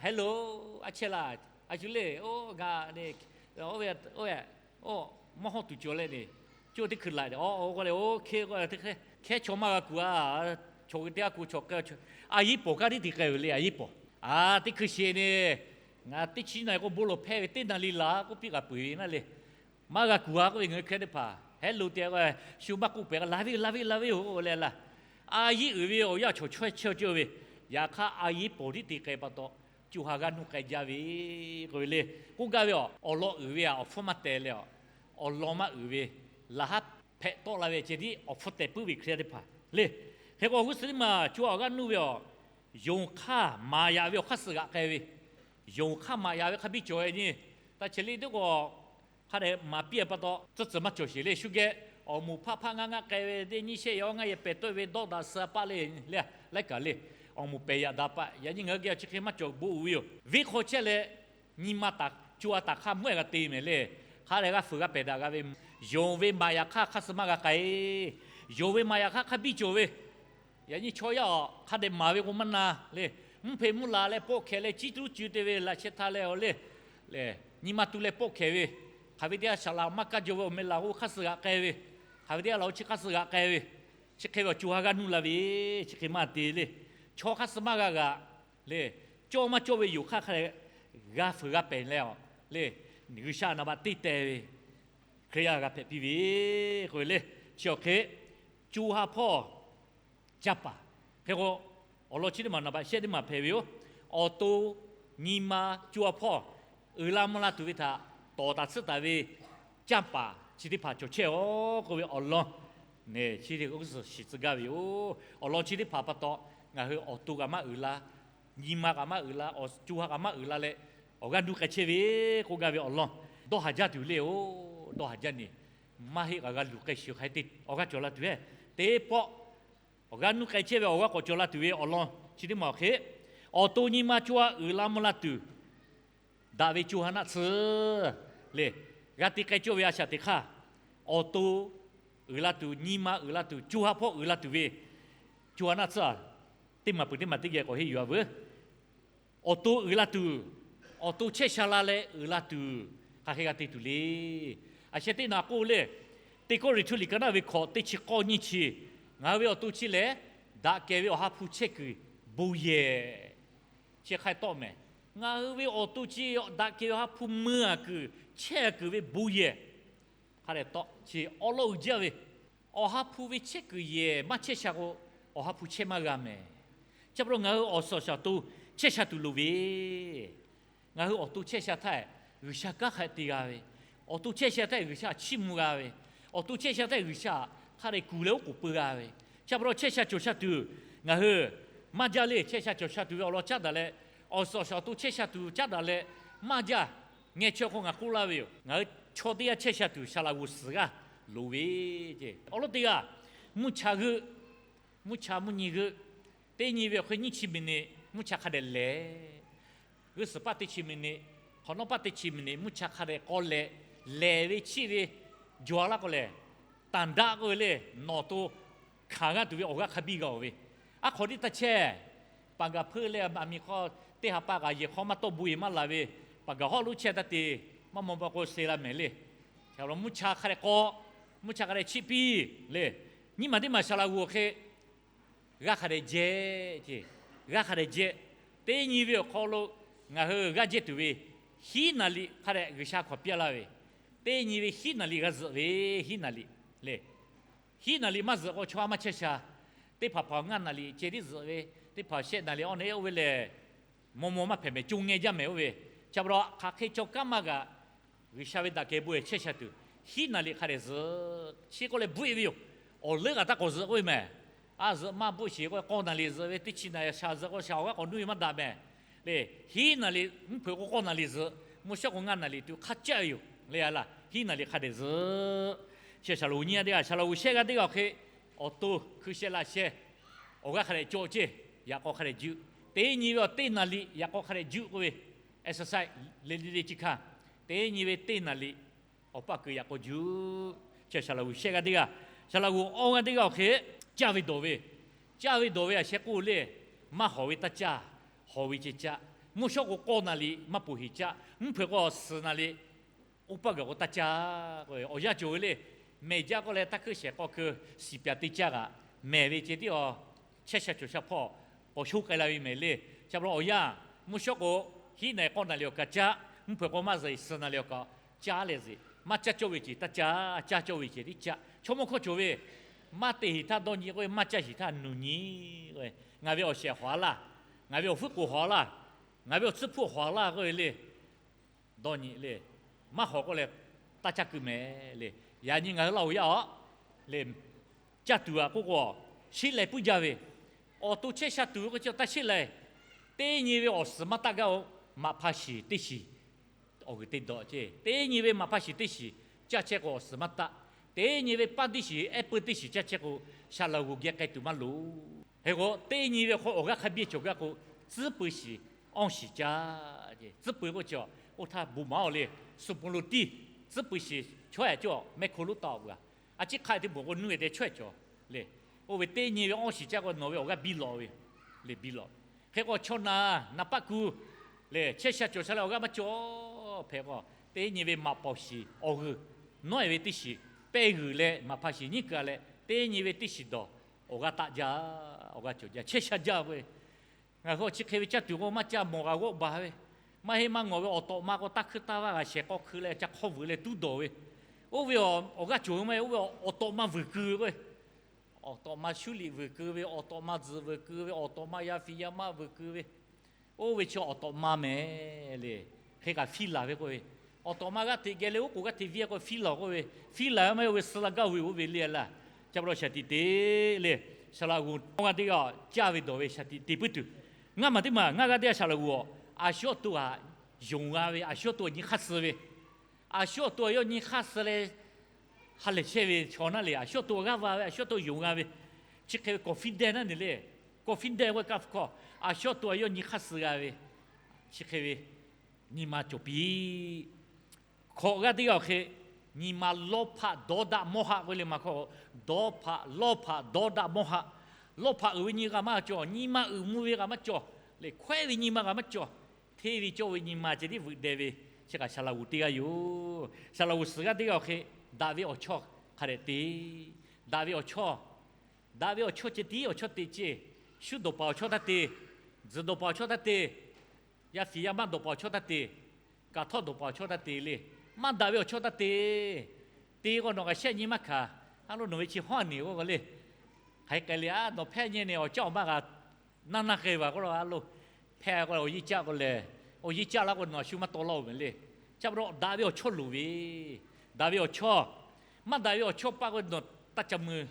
hello, a chehˇ laˇ, a shu le, oˇ ga, oˇ ve, oˇ, mawˇ hawˇ tuˬ cawˬ leh ne, coˇ teˇ hkui laꞈ, oˇ k'oˆ leh, oˇ hkehˉ k'oˆ leh, hkehˉ chaw maˇ g'a kuˬ-a, chaw teˇ g'aˇ ku chaw k'ai, a yiˉ pawˍ kaˉ tiˉ te k'ai ve le, a yiˉ pawˍ. A, teˇ hkui sheˍ ne, ngaˬ teˇ chi naˬ k'o bon lawˬ hpehˇ ve teˇ naˬ le laˬ k'oˆ piˇ k'a peu-eˬ ve naˉ le. Maˇ g'a kuˬ-a k'oˆ ve ngaˬ hui Hkriꞈ yaˇ teˇ hpaˍ, hello tehꞈ shu maˇ k'oˆ pehˍ, la ve, la ve, la ve-oˬ leh laˇ. A yiˉ uiˍ ve awˬ yanˇ chaw chaweh chehˇ cawˇ ve, yaꞈ hk'aˇ a yiˉ pawˍ tiˉ te k'ai pa taw, co ha g'aˇ nuˇ k'ai jaˇ ve k'oˆ ve le. K'oˆ gaˇ ve, awˬ lawn uiˍ ve-a awˬ hpfuhˇ maˇ teh leh, awˬ lawn maˇ uiˍ ve, laˬ haˉ hpehꞈ tawˆ la ve ceh tiˉ awˬ hpfuhˇ teh puiˉ ve Hkriꞈ yaˇ teˇ hpaˍ le. Hk'e k'o, awˬ g'uˇ suhˍ teˇ maˬ co ha awˬ g'aˇ nuˇ ve awˬ, yonˍ hk'aˇ maˍ yaꞈ ve awˬ hk'aˇ suh g'aꞈ k'ai ve, yonˍ hk'aˇ maˍ yaꞈ ve hk'a biˇ cawˬ ve nyi, taˇ chehˇ le teˇ k'o, hk'a dehꞈ maˍ piˇ-a pa taw tcuhˇ tcuhˬ maˇ cawˬ sheˍ le. Shu geh awˬ moˍ hpaˆ hpaˆ ngaˇ ngaˇ k'ai ve, teˇ nyiˇ shehˆ yaꞈ awˇ ngaˇ yehˬ pehˍ tawˆ-e ve dawˇ daꞈ suh-a paˆ le, le laiˉ kaꞈ le, awˬ moˍ pehˍ yaꞈ daꞈ paˆ. Yaꞈ nyi ngaˬ hui geh chi hk'e maˇ cawˬ bon uiˍ ve yoˬ. Venˇ hk'aw chehˇ leh, nyi ma taˍ co ha taˍ hk'aˇ mvuhˇ-e g'a te mehˍ le. Hk'a dehꞈ g'a fuiˍ g'a pehˍ daꞈ g'a ve, yonˍ ve maˍ yaꞈ hk'aˇ hk'aˇ suh maˇ g'a k'ai. Yonˍ ve maˍ yaꞈ hk'aˇ hk'a biˇ cawˬ ve, yaꞈ nyi chaw yaˇ-aˬ hk'a dehꞈ maˍ ve k'o maˇ na le. Mvuhˇ hpeꞈ mvuhˇ laˬ leh pawˆ hkehꞈ leh ciˉ tuˉ cuˬ te ve laꞈ sheh htaˇ leh awˬ le, nyi ma tu leh pawˆ hkehꞈ ve, hk'aˬ ve teˇ g'aˇ shaˍ laꞈ maˇ kaˇ jaw ve awˬ meh laˬ k'o hk'aˇ suh g'aꞈ k'ai ve, hk'aˬ ve teˇ g'aˇ laˬ k'o chi hk'aˇ suh g'aꞈ k'ai ve, chi hk'e ve awˬ co ha g'aˇ nuˇ la ve, chi hk'e maˇ te le. Chaw hk'aˇ suh maˇ g'a g'aꞈ le. Cawˇ maˇ cawˇ ve yoˬ hk'aˇ hk'a dehꞈ g'a fuiˍ g'a pehˍ leh awˬ le, G'uiˬsha naˍ baꞈ teˇ teh ve Hkriꞈ yaˇ g'a hpehꞈ piˇ ve k'oˆ ve le. Chi awˬ hk'e co ha hpawˇ canˇ paˍ. Hk'e k'o, awˬ lawn chi teˇ maˬ naˍ baꞈ shehˆ teˇ maˬ hpehꞈ ve yoˬ. Awˬ to nyi ma co ha hpawˇ uiˍ la mvuh la tuˬ ve htaꞈ tawˍ taˍ tsuhˇ taˍ ve canˇ paˍ chi teˇ hpaˍ cawˬ chehˇ-oˬ k'oˆ ve awˬ lawn, chi teˇ g'uˇ suhˍ shiˍ tcuh gaˇ ve yoˬ. Awˬ lawn chi teˇ hpaˍ pa taw, ngaˬ hui awˬ to kaꞈ maˇ uiˍ la, nyi ma kaꞈ maˇ uiˍ la, awˬ co ha kaꞈ maˇ uiˍ la leh, awˬ g'aˇ nuˇ k'ai chehˇ ve k'oˆ gaˇ ve awˬ lawn, dawˇ haˍ jaˇ tuˬ le-oˬ. Dawˇ haˍ jaˇ ne, maˇ heˆ kaꞈ g'a luˬ k'ai shiˍ hk'aˬ hk'e te awˬ g'aˇ cawˬ la tuˬ ve, teˇ pawˆ awˬ g'aˇ nuˇ k'ai chehˇ ve awˬ g'aˇ k'awꞈ cawˬ la tuˬ ve awˬ lawn chi teˇ maˬ awˬ hk'e, awˬ to nyi ma co ha uiˍ la mvuh la tuˬ daꞈ ve co ha naˆ tsuhˇ le, g'a te k'ai cawˇ ve a shaꞈ teꞈ hk'aˇ, awˬ to uiˍ la tuˬ, nyi ma uiˍ la tuˬ, co ha hpawˇ uiˍ la tuˬ ve co ha naˆ tsuhˇ-a, teˇ maˬ peuˬ teˇ maˬ teˇ geh k'awꞈ henˇ yuˬ-a veuˬ. Awˬ to uiˍ la tuˬ, awˬ to chehˇ sha la leh uiˍ la tuˬ, hk'aˬ hk'e g'a te tuˬ le. A sheh teˇ naꞈ k'oˆ le, teˇ Kawˇrenˍhtuˆ liꞈ ka naˆ ve hkawꞈ teˇ chi k'awˇ nyiˇ chi, ngaˬ hui ve awˬ to chi lehˬ, daꞈ kehˬ ve awˬ ha hpu chehˇ kuiˬ bon yehˬ chi hk'a tawˆ mehˍ. Ngaˬ hui ve awˬ to chi daꞈ kehˬ ve awˬ ha hpu mui-a kuiˬ, chehˇ-a kuiˬ ve bon yehˬ hk'a dehꞈ tawˆ chi awˉ lawˉ uiˍ jaˇ ve, awˬ ha hpu ve chehˇ kuiˬ yehˬ maˇ chehˇ sha k'o, awˬ ha hpu chehˇ maˇ g'a mehˍ. Chi pa taw ngaˬ hui awˬ suhˍ awˬ shaˍ awˬ to chehˇ sha tuˬ loˍ ve, ngaˬ hui awˬ to chehˇ sha htaˇ G'uiˬsha kanˉ hk'a te g'a ve, awˬ to chehˇ sha htaˇ G'uiˬsha chiˇ mvuh g'a ve, awˬ to chehˇ sha htaˇ G'uiˬsha hk'a dehꞈ kuˬ leh oˉ k'oˍ peu g'a ve. Chi pa taw chehˇ sha cawˬ sha tuˬ ngaˬ hui maˇ jaˇ le. Chehˇ sha cawˬ sha tuˬ ve awˬ lawn caˉ daꞈ leh, awˬ suhˍ awˬ shaˍ awˬ to chehˇ sha tuˬ caˉ daꞈ leh maˇ jaˇ. Ngeh chaweh hk'aw ngaˬ k'oˆ laˇ ve yoˬ. Ngaˬ hui chaw teˇ g'aˇ chehˇ sha tuˬ shaˍ laꞈ g'oˍ suhˍ g'aˇ loˍ ve, awˉ lawˉ teˇ g'aˇ, mvuhˇ cha g'euˆ, mvuhˇ cha mvuhˇ nyi g'euˆ, teˇ nyi ve awˬ hk'e nyiˇ chi miˬ niꞈ mvuhˇ cha hk'a dehꞈ lehˬ, g'uˇ suhˍ paˆ teˇ chi miˬ niꞈ, hk'awꞈ nawˉ paˆ teˇ chi miˬ niꞈ mvuhˇ cha hk'a dehꞈ k'aw lehˬ, lehˬ ve chiˆ ve jaw laˇ k'o lehˬ, tanˍ daˆ k'oˆ ve le, nawˬ to hkanˍ g'aˇ tuˬ ve awˬ g'aˇ hk'a biˇ g'a-oˬ ve, aˉ hk'aw tiˉ taˇ chehˇ. Paˍ gaˬ hpeuˇ leh aˬ miˍ hk'aw Teˇ ha pa kaꞈ yehˬ hk'aw maˇ tawˆ bon yeˬ maˇ laˬ ve, paˍ gaˬ hawˉ lonˉ chehˇ taˇ te, maˇ maw maw k'o se la mehˍ le. Mvuhˇ cha hk'a dehꞈ k'aw, mvuhˇ cha hk'a dehꞈ chiˆ piˇ le. Nyiˇ maˬ teˇ maˬ Saˍ laꞈ g'oˍ awˬ hk'e g'aˇ hk'a dehꞈ jehˇ ce, g'aˇ hk'a dehꞈ jehˇ. Teˇ nyi ve awˬ hk'aw lo ngaˬ hui g'aˇ jehˇ tuˬ ve hiˉ naˍ liꞈ hk'a dehꞈ G'uiˬsha hk'aw pyaˇ laˇ ve, teˇ nyi ve hiˉ naˍ liꞈ g'a zuhꞈ ve, hiˉ naˍ liꞈ le. Hiˉ naˍ liꞈ maˇ zuhꞈ k'o chaw maˇ chehˇ sha. Teˇ hpaˍ hpaˍ ngaˇ naˍ liꞈ ceh tiˉ zuhꞈ ve, teˇ hpaˍ shehˆ naˍ liꞈ awˬ ne oˇ ve lehˬ, maw maw maˇ hpehꞈ mehˍ, co ngeh jaˇ mehˍ oˇ ve. Chi pa taw hk'aˬ hk'e chaw kanˉ maˇ g'aꞈ, G'uiˬsha ve daꞈ kehˬ bon chehˇ sha tuˬ hiˉ naˍ liꞈ hk'a dehꞈ zuhꞈ. Chi k'oˆ leh bvuhˆ e ve yoˬ. Awˬ leuˉ kaꞈ taˇ k'awꞈ zuhꞈ k'oˆ ve mehˍ. A zuhꞈ maˇ bvuhˆ shiˍ k'o k'awˇ naˍ liꞈ zuhꞈ ve, teˇ chi naˍ shaˍ zuhꞈ k'o shaˍ awˬ g'aˇ k'awꞈ nuˇ ve maˇ daꞈ mehˍ le. Hiˉ naˍ liꞈ mvuhˇ hpeuꞈ k'o k'awˇ naˍ liꞈ zuhꞈ, mvuhˇ shawˉ k'o ngaˇ naˍ liꞈ tuˬ hk'a caˆ ve yoˬ le. A laˇ hiˉ naˍ liꞈ hk'a dehꞈ zuhꞈ. Chi Saˍ laꞈ g'uˬ nyi g'aˇ teˇ g'aˇ, Saˍ laꞈ g'uˬ shehˆ g'aˇ teˇ g'aˇ awˬ hk'e awˬ to hkui sheh laꞈ sheh awˬ g'aˇ hk'a dehꞈ cawˬ ceˇ, yaꞈ k'aw hk'a dehꞈ juˆ. Teˇ nyi ve awˬ teˇ naˍ liꞈ yaꞈ k'aw hk'a dehꞈ juˆ k'oˆ ve, exercise le le le chi hkanˇ, teˇ nyi ve teˇ naˍ liꞈ awˬ paˇ keu yaꞈ k'aw juˆ. Chi Saˍ laꞈ g'uˬ shehˆ g'aˇ teˇ g'aˇ, Saˍ laꞈ g'uˬ awˇ g'aˇ teˇ g'aˇ awˬ hk'e caˇ ve dawˬ ve, caˇ ve dawˬ ve a sheh k'oˆ le, maˇ hawˍ ve taˇ caˇ, hawˍ ve ceh caˇ. Mvuhˇ shawˉ k'o k'awˇ naˍ liꞈ maˇ poˬ heˍ caˇ, mvuhˇ hpeuꞈ k'o awˬ suhˍ naˍ liꞈ oˇ paˇ gaˬ k'o taˇ caˇ k'o, awˬ yanˇ cawˬ ve le. Mehˬ jaˇ k'oˆ leh taˇ hkuiˇ shehˍ k'aw keu shiˍ pyaˍ te caˇ kaꞈ, mehˬ ve ceh tiˉ a chehˇ sha cawˬ sha hpawˇ k'awꞈ sho k'ai la ve mehˍ le. Chi pa taw awˬ yanˇ mvuhˇ shawˉ k'o hiˉ naˍ k'awˇ naˍ liꞈ awˬ kaꞈ caˇ, mvuhˇ hpeuꞈ k'o maˇ zuhꞈ suhˍ naˍ liꞈ awˬ kaꞈ caˇ leh zuhꞈ. Maˇ caˇ cawˇ ve ceh taˇ caˇ, caˇ cawˇ ve ceh tiˉ caˇ. Chaw mawˇ hkawˇ cawˬ ve, maˇ te heˍ htaˇ dawˇ nyi k'oˆ ve, maˇ caˇ sheˍ htaˇ nuˬ nyi. Ngaˬ ve awˬ shehˍ hawˍ a laˇ, ngaˬ ve awˬ hpfuhˇ k'oˍ hawˍ a laˇ, ngaˬ ve awˬ tsuhˇ hpfuhˇ hawˍ a laˇ k'oˆ ve le. Dawˇ nyi le. Maˇ hawˍ k'oˆ leh taˇ caˇ keu mehˍ le. Yaꞈ nyi ngaˬ hui laˇ oˬ yaˇ aw le, caˇ tuˬ aꞈ k'oˆ k'o, sheˉ leh puiˉ jaˇ ve, awˬ to chehˇ sha tuˬ ve k'o chi taˇ sheˉ leh, teˇ nyi ve awˬ suhˍ maˇ taˆ gaˇ-o. Maꞈ hpa shiˍ teˇ shiˍ awˬ g'uiˬ te dawꞈ ceˇ. Teˇ nyi ve maꞈ hpa shiˍ teˇ shiˍ caˇ chehˇ k'o awˬ suhˍ maˇ taˆ. Teˇ nyi ve paˇ teˇ shiˍ, ehˉ peu teˇ shiˍ caˇ chehˇ k'o, Saˍ laꞈ g'uˬ geh k'ai tuˬ maˇ loˍ. Hk'e k'o teˇ nyi ve awˬ hk'aw awˬ g'aˇ hk'a biˇ cawˬ gaˇ k'o, tcuhˉ pui shiˍ awˇ shiˍ caˇ. Tcuhˉ pui k'o chi, oˇ htaˇ bon maˍ-oˬ le, suh pon lo tiˇ, tcuhˉ pui shiˍ chaweh cawˬ mehˆ hko lonˉ taˍ-oˬ peuˬ-a. A ciˉ hk'aˆ teˇ bon k'o nuˇ-e te chaweh cawˬ le. Oˇ ve teˇ nyi ve awˇ shiˍ caˇ k'o nawˬ ve awˬ g'aˇ biˇ lawꞈ ve le, biˇ lawꞈ. Hk'e k'o chaw naˍ naˍ paˆ kuˬ le, chehˇ sha cawˬ sha leh awˬ g'aˇ maˇ cawˬ hpehꞈ k'o, teˇ nyi ve maꞈ paoˍ shiˍ awˬ g'uiˬ nawˉ-e ve teˇ shiˍ pehˇ g'uiˬ leh maꞈ hpa shiˍ nyiˉ keu-a leh, teˇ nyi ve teˇ shiˍ dawˬ awˬ g'aˇ taˆ jaˇ, awˬ g'aˇ cawˬ jaˇ, chehˇ sha jaˇ ve. Ngaˬ hui awˬ chi hk'e ve caˇ tuˬ k'o maˇ caˇ mawˬ g'a g'awˆ baˬ ve, maˇ heˆ maˇ ngawˬ ve awˬ tawꞈ ma k'o taˇ hkuiˇ taˇ vaˇ g'a shehˍ k'aw hkui leh ca hk'awˇ vuiˬ leh tuˉ dawˬ ve. Oˇ ve awˬ g'aˇ cawˬ ve maˇ heˆ, oˇ ve awˬ tawꞈ ma vuiˬ keu ve k'o, awˬ tawꞈ ma shuˉ liꞈ vuiˬ keu ve, awˬ tawꞈ ma tzuhꞈ vuiˬ keu ve, awˬ tawꞈ ma yaˇ fiˍ yaˇ maˆ vuiˬ keu ve, oˇ ve chi awˬ tawꞈ ma mehˍ le. Hk'e kaꞈ fiˇ laˬ ve k'oˆ ve, awˬ tawꞈ ma g'aˇ hteꞈ geh leh oˉ k'oˍ g'aˇ hteꞈ viˇ k'o fiˇ laˬ k'oˆ ve, fiˇ laˬ ve maˇ heˆ, oˇ ve suh la gaˇ ve oˇ ve le laˇ. Chi pa taw shaˍ tiꞈ te le, Saˍ laꞈ g'uˬ awˇ g'aˇ teˇ g'aˇ caˇ ve dawˬ ve shaˍ tiꞈ te puiˉ tuˬ, ngaˇ maˬ teˇ maˬ ngaˇ g'aˇ teˇ g'aˇ Saˍ laꞈ g'uˬ awˬ, a shu awˬ to aꞈ yonˍ g'a ve, a shu awˬ to aꞈ nyi hk'aˇ suh ve, a shu awˬ to aꞈ yawˇ nyi hk'aˇ suh leh ha lehˬ chehˇ ve chaw naˉ le, a shu awˬ to aꞈ g'aˇ va ve, a shu awˬ to yonˍ g'a ve, chi hk'e ve confident naˉ ne le, confident k'oˆ ve kaˇ hpu hkawˇ, a shu awˬ to aꞈ yawˇ nyi hk'aˇ suh g'a ve, chi hk'e ve nyi ma cawˬ piˇ. Hkawꞈ g'aˇ teˇ g'aˇ awˬ hk'e, nyi ma lawˇ hpaꞈ dawˇ daꞈ mawˇ haˆ k'oˆ ve le maˇ hkawˇ, dawˇ hpaꞈ lawˇ hpaꞈ dawˇ daꞈ mawˇ haˆ. Lawˇ hpaꞈ uiˍ ve nyi g'a maˇ cawˬ, nyi ma uiˍ mvuh ve g'a maˇ cawˬ le, hkawehˉ ve nyi ma g'a maˇ cawˬ. Hteˇ ve cawˇ ve nyi ma ceh tiˉ veuꞈ deh ve, chi kaꞈ Saˍ laꞈ g'uˬ teˇ g'aˇ yoˬ. Saˍ laꞈ g'uˬ suhˍ g'aˇ teˇ g'aˇ awˬ hk'e, daꞈ ve awˬ chawˇ hk'a dehꞈ te. Daꞈ ve awˬ chawˇ, daꞈ ve awˬ chawˇ ceh tiˉ awˬ chawˇ te ceˇ. Shu dawˬ paˍ awˬ chawˇ taˇ te, tzuhˬ dawˬ paˍ awˬ chawˇ taˇ te, yaˇ fiˍ yaˇ maˆ dawˬ paˍ awˬ chawˇ taˇ te, kaꞈ htawˇ dawˬ paˍ awˬ chawˇ taˇ te le. Maˇ daꞈ ve awˬ chawˇ taˇ te. Te k'o nawˬ kaꞈ shehˆ nyi maˇ hkanˍ. A lo nawˬ ve chi hawˉ a neˬ k'oˆ k'o le, hk'aˬ hk'e k'ai le, a nawˬ hpehˇ nyi neˬ awˬ caˇ awˬ maˇ g'a naˇ naˇ k'ai vaˬ k'oˆ la a lo, hpehˇ k'o awˬ yeˇ caˆ k'o lehˬ, awˬ yeˇ caˆ laˇ k'o nawˬ a shu maˇ taw laˇ-oˬ mehˍ le. Chi pa taw daꞈ ve awˬ chawˇ loˍ ve, daꞈ ve awˬ chawˇ, maˇ daꞈ ve awˬ chawˇ paˆ k'o nawˬ taˇ ca mui.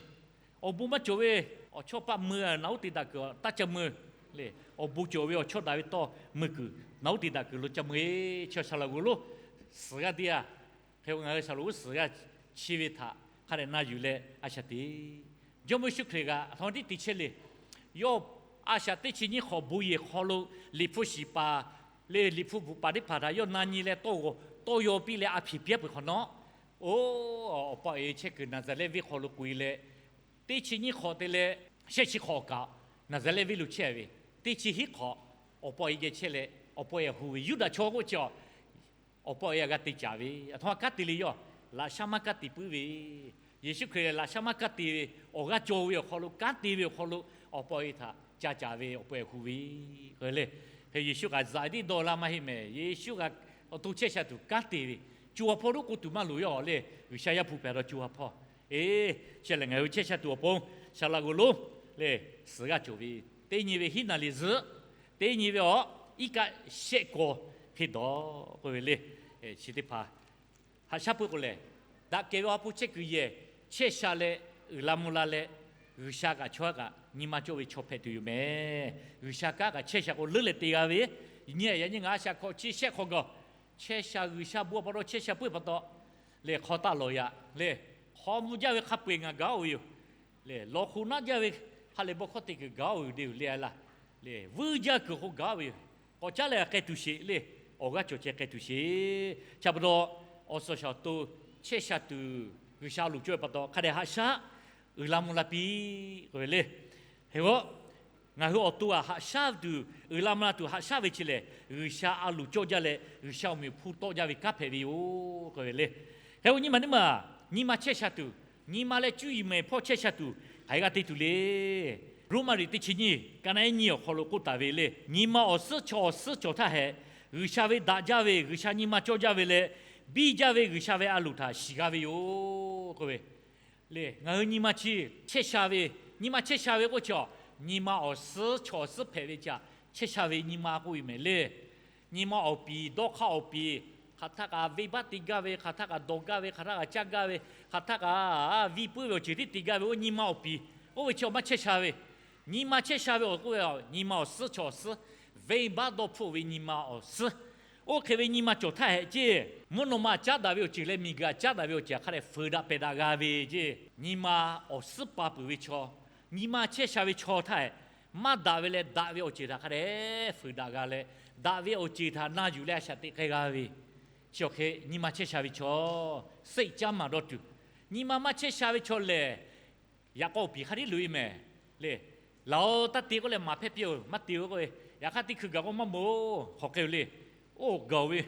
Awˬ bon maˇ cawˬ ve awˬ chawˇ paˆ mui naꞈ uˉ te daꞈ kuiˬ taˇ ca mui le. Awˬ bon cawˬ ve awˬ chawˇ daꞈ ve tawˇ mui kuiˬ naꞈ uˉ te daꞈ kuiˬ lo ca mui-e. Chi Saˍ laꞈ g'uˬ lonˉ suhˍ g'aˇ teˇ g'aˇ hk'e ngaˬ hui Saˍ laꞈ g'uˬ suhˍ g'aˇ chi ve htaꞈ hk'a dehꞈ na yuˬ leh a shaˍ teꞈ. Jawˇmawˇ Yeˍsuˆ Hkriꞈ kaꞈ htaꞈ tiˉ te chehˇ le. Yawˇ a shaꞈ teˇ chi nyiˇ hk'awꞈ bon yehˬ hk'aw lo Liꞈ hpu shiˍ paˍ le, Liꞈ hpu bvuhꞈ paˍ teˇ hpaˍ htaꞈ yawˇ na nyi leh tawˇ g'awˬ tawˇ yaw piˇ leh a hpeꞈ piˇ-a peuˬ hk'awꞈ nawˉ, oˇ, awˬ pa awˬ e chehˇ kuiˬ Naˍzaˍrehˆ venˇ hk'aw lo k'oꞈ-e leh, teˇ chi nyiˇ hk'awꞈ te leh shehˆ chi hk'awꞈ kaꞈ Naˍzaˍrehˆ venˇ lo chehˇ ve, teˇ chi hiˉ hk'awꞈ awˬ pa awˬ e geh chehˇ leh awˬ pa awˬ e hu ve Yuˇdaꞈ chaw k'oˆ chi, awˬ pa awˬ e g'a te caˍ ve, aˬ htoꞈ ma kanˉ te le yoˬ. Laꞈ shaˉ maˇ kanˉ te puiˉ ve, Yeˍsuˆ Hkriꞈ lehˬ laꞈ shaˉ maˇ kanˉ te ve, awˬ g'aˇ cawˬ ve awˬ hk'aw lo, kanˉ te ve awˬ hk'aw lo, awˬ pa awˬ e htaꞈ ca caˍ ve, awˬ pa awˬ e hu ve k'o le. Hk'e Yeˍsuˆ kaꞈ zaꞈ tiˉ dawˇ laˇ maˇ heˆ mehˍ. Yeˍsuˆ kaꞈ awˬ to chehˇ sha tuˬ kanˉ te ve, co ha hpawˇ lo k'oˆ tuˬ maˇ loˍ yoˬ le. G'uiˬsha Yaˇ hpu pehˬ dawˇ co ha hpawˇ, e, chi lehˬ ngaˬ hui chehˇ sha tuˬ awˬ pon, Saˍlaꞈ g'oꞈ lonˉ le, suhˍ g'aˇ cawˬ ve, teˇ nyi ve hiˉ naˍ liˍ zuhꞈ, teˇ nyi ve awˬ iˉ kaˆ shehˆ kawˬ hk'e dawˬ k'oˆ ve le. Chi teˇ hpaˍ haꞈ shaˉ puiˉ k'o lehˬ, daꞈ kehˬ ve Awˬ ha hpu chehˇ kuiˬ yehˬ chehˇ sha leh, uiˍ la mvuh la leh, G'uiˬsha kaꞈ chaw kaꞈ nyi ma cawˇ ve chaw hpehꞈ tuˬ yoˬ mehˍ. G'uiˬsha kanˉ kaꞈ chehˇ sha k'o leuˉ leh te g'a ve, nyi a yaꞈ nyi ngaˬ a shaꞈ hkawꞈ chi shehˆ hk'awꞈ gaˬ, chehˇ sha G'uiˬsha bon pa taw chehˇ sha puiˉ pa taw lehˬ, hk'aw taˆ lawˬ yaꞈ lehˬ, hk'aw mvuh jaˇ ve hk'a peu-eˬ ngaˬ gaˬ-oˬ ve yoˬ. Lehˬ lawˬ hk'oꞈ naˆ jaˇ ve ha lehˬ bawˇ hkawˇ te kuiˬ gaˬ-oˬ ve yoˬ le a laˇ. Lehˬ vuiˇ jaˇ kuiˬ hk'o gaˬ-oˬ ve yoˬ. K'awꞈ caˉ leh k'ai tuˬ sheˍ le. Awˬ g'aˇ cawˬ ceh k'ai tuˬ sheˍ. Chi pa taw, awˬ suhˍ shaˍ awˬ to chehˇ sha tuˬ G'uiˬsha loˍ cawˇ ve pa taw hk'a dehꞈ haꞈ shaˉ uiˍ la mvuh la piˇ k'oˆ ve le. Hk'e k'o, ngaˬ hui awˬ to aꞈ haꞈ shaˉ tuˬ, uiˍ la mvuh la tuˬ haꞈ shaˉ ve chi lehˬ, G'uiˬsha a loˍ cawˇ jaˇ leh G'uiˬsha awˬ meꞈ awˬ hponˇ tawˆ jaˇ ve kanˉ hpehꞈ ve yoˬ k'oˆ ve le. Hk'e k'o nyi ma teˇ maˬ, nyi ma chehˇ sha tuˬ, nyi ma leh cuˇ yiˍ mehˍ hpawˇ chehˇ sha tuˬ hk'aˬ hk'e g'a te tuˬ le. Roˉmaꞈ teˇ chi nyiˇ, ka naˆ ehˉ nyiˇ awˬ hk'aw lo k'oˆ taˍ ve le. Nyi ma awˬ suhˉ chaw awˬ suhˉ cawˬ htaˇ hehꞈ, G'uiˬsha ve daꞈ jaˇ ve, G'uiˬsha nyi ma cawˇ jaˇ ve leh, biˇ jaˇ ve G'uiˬsha ve a loˍ htaꞈ shiˍ g'a ve yoˬ k'oˆ ve le. Ngaˬ hui nyi ma chi chehˇ sha ve, nyi ma chehˇ sha ve k'oˆ chi, nyi ma awˬ suhˉ chaw awˬ suhˉ hpehꞈ ve chi, chehˇ sha ve nyi ma k'oˆ ve mehˍ le. Nyi ma awˬ piˍ, dawˇ hk'aˇ awˬ piˍ, hk'aˬ htaˆ kaꞈ venˇbaˆ te gaˇ ve, hk'aˬ htaˆ kaꞈ dawˬ gaˇ ve, hk'aˬ htaˆ kaꞈ caˇ gaˇ ve, hk'aˬ htaˆ kaꞈ viˇ puiˉ ve awˬ ceuˬ tiˉ te gaˇ ve, oˇ nyi ma awˬ piˍ k'oˆ ve chi awˬ maˇ chehˇ sha ve. Nyi ma chehˇ sha ve awˬ k'oˆ ve, nyi ma awˬ suhˉ chaw awˬ suhˉ, venˇbaˆ dawˇ hpfuhˆ ve nyi ma awˬ suhˉ. Oˇ hk'e ve nyi ma cawˬ htaˇ hehꞈ ceˇ, mvuhˇ naw ma caˉ daꞈ ve awˬ ceuˬ leh miˬguiˬ aꞈ caˉ daꞈ ve awˬ ceuˬ hk'a dehꞈ fuiˍ daꞈ pehˬ daꞈ g'a ve ceˇ. Nyi ma awˬ suhˉ pa peuˬ ve chaw, nyi ma chehˇ sha ve chaw htaˇ hehꞈ, maˇ daꞈ ve leh daꞈ ve awˬ ceuˬ htaꞈ hk'a dehꞈ fuiˍ daꞈ g'a leh, daꞈ ve awˬ ceuˬ htaꞈ na yuˬ leh a shaꞈ teꞈ k'ai g'a ve, chi awˬ hk'e nyi ma chehˇ sha ve chaw, seˆ caˉ maˍ dawˇ tuˬ. Nyi ma maˇ chehˇ sha ve chaw lehˬ, yaꞈ k'aw awˬ piˍ hk'a tiˉ loꞈ e mehˍ le. Laˬ-oꞈ, taˇ te k'oˆ leh maˍ hpehˇ piˇ-oˬ, maˇ te-o k'oˆ ve, yaꞈ hk'aˇ teˇ hkui gaˬ k'o maˇ moˍ, hk'aˬ hk'e ve le. Oˇ gaˬ-oˬ ve,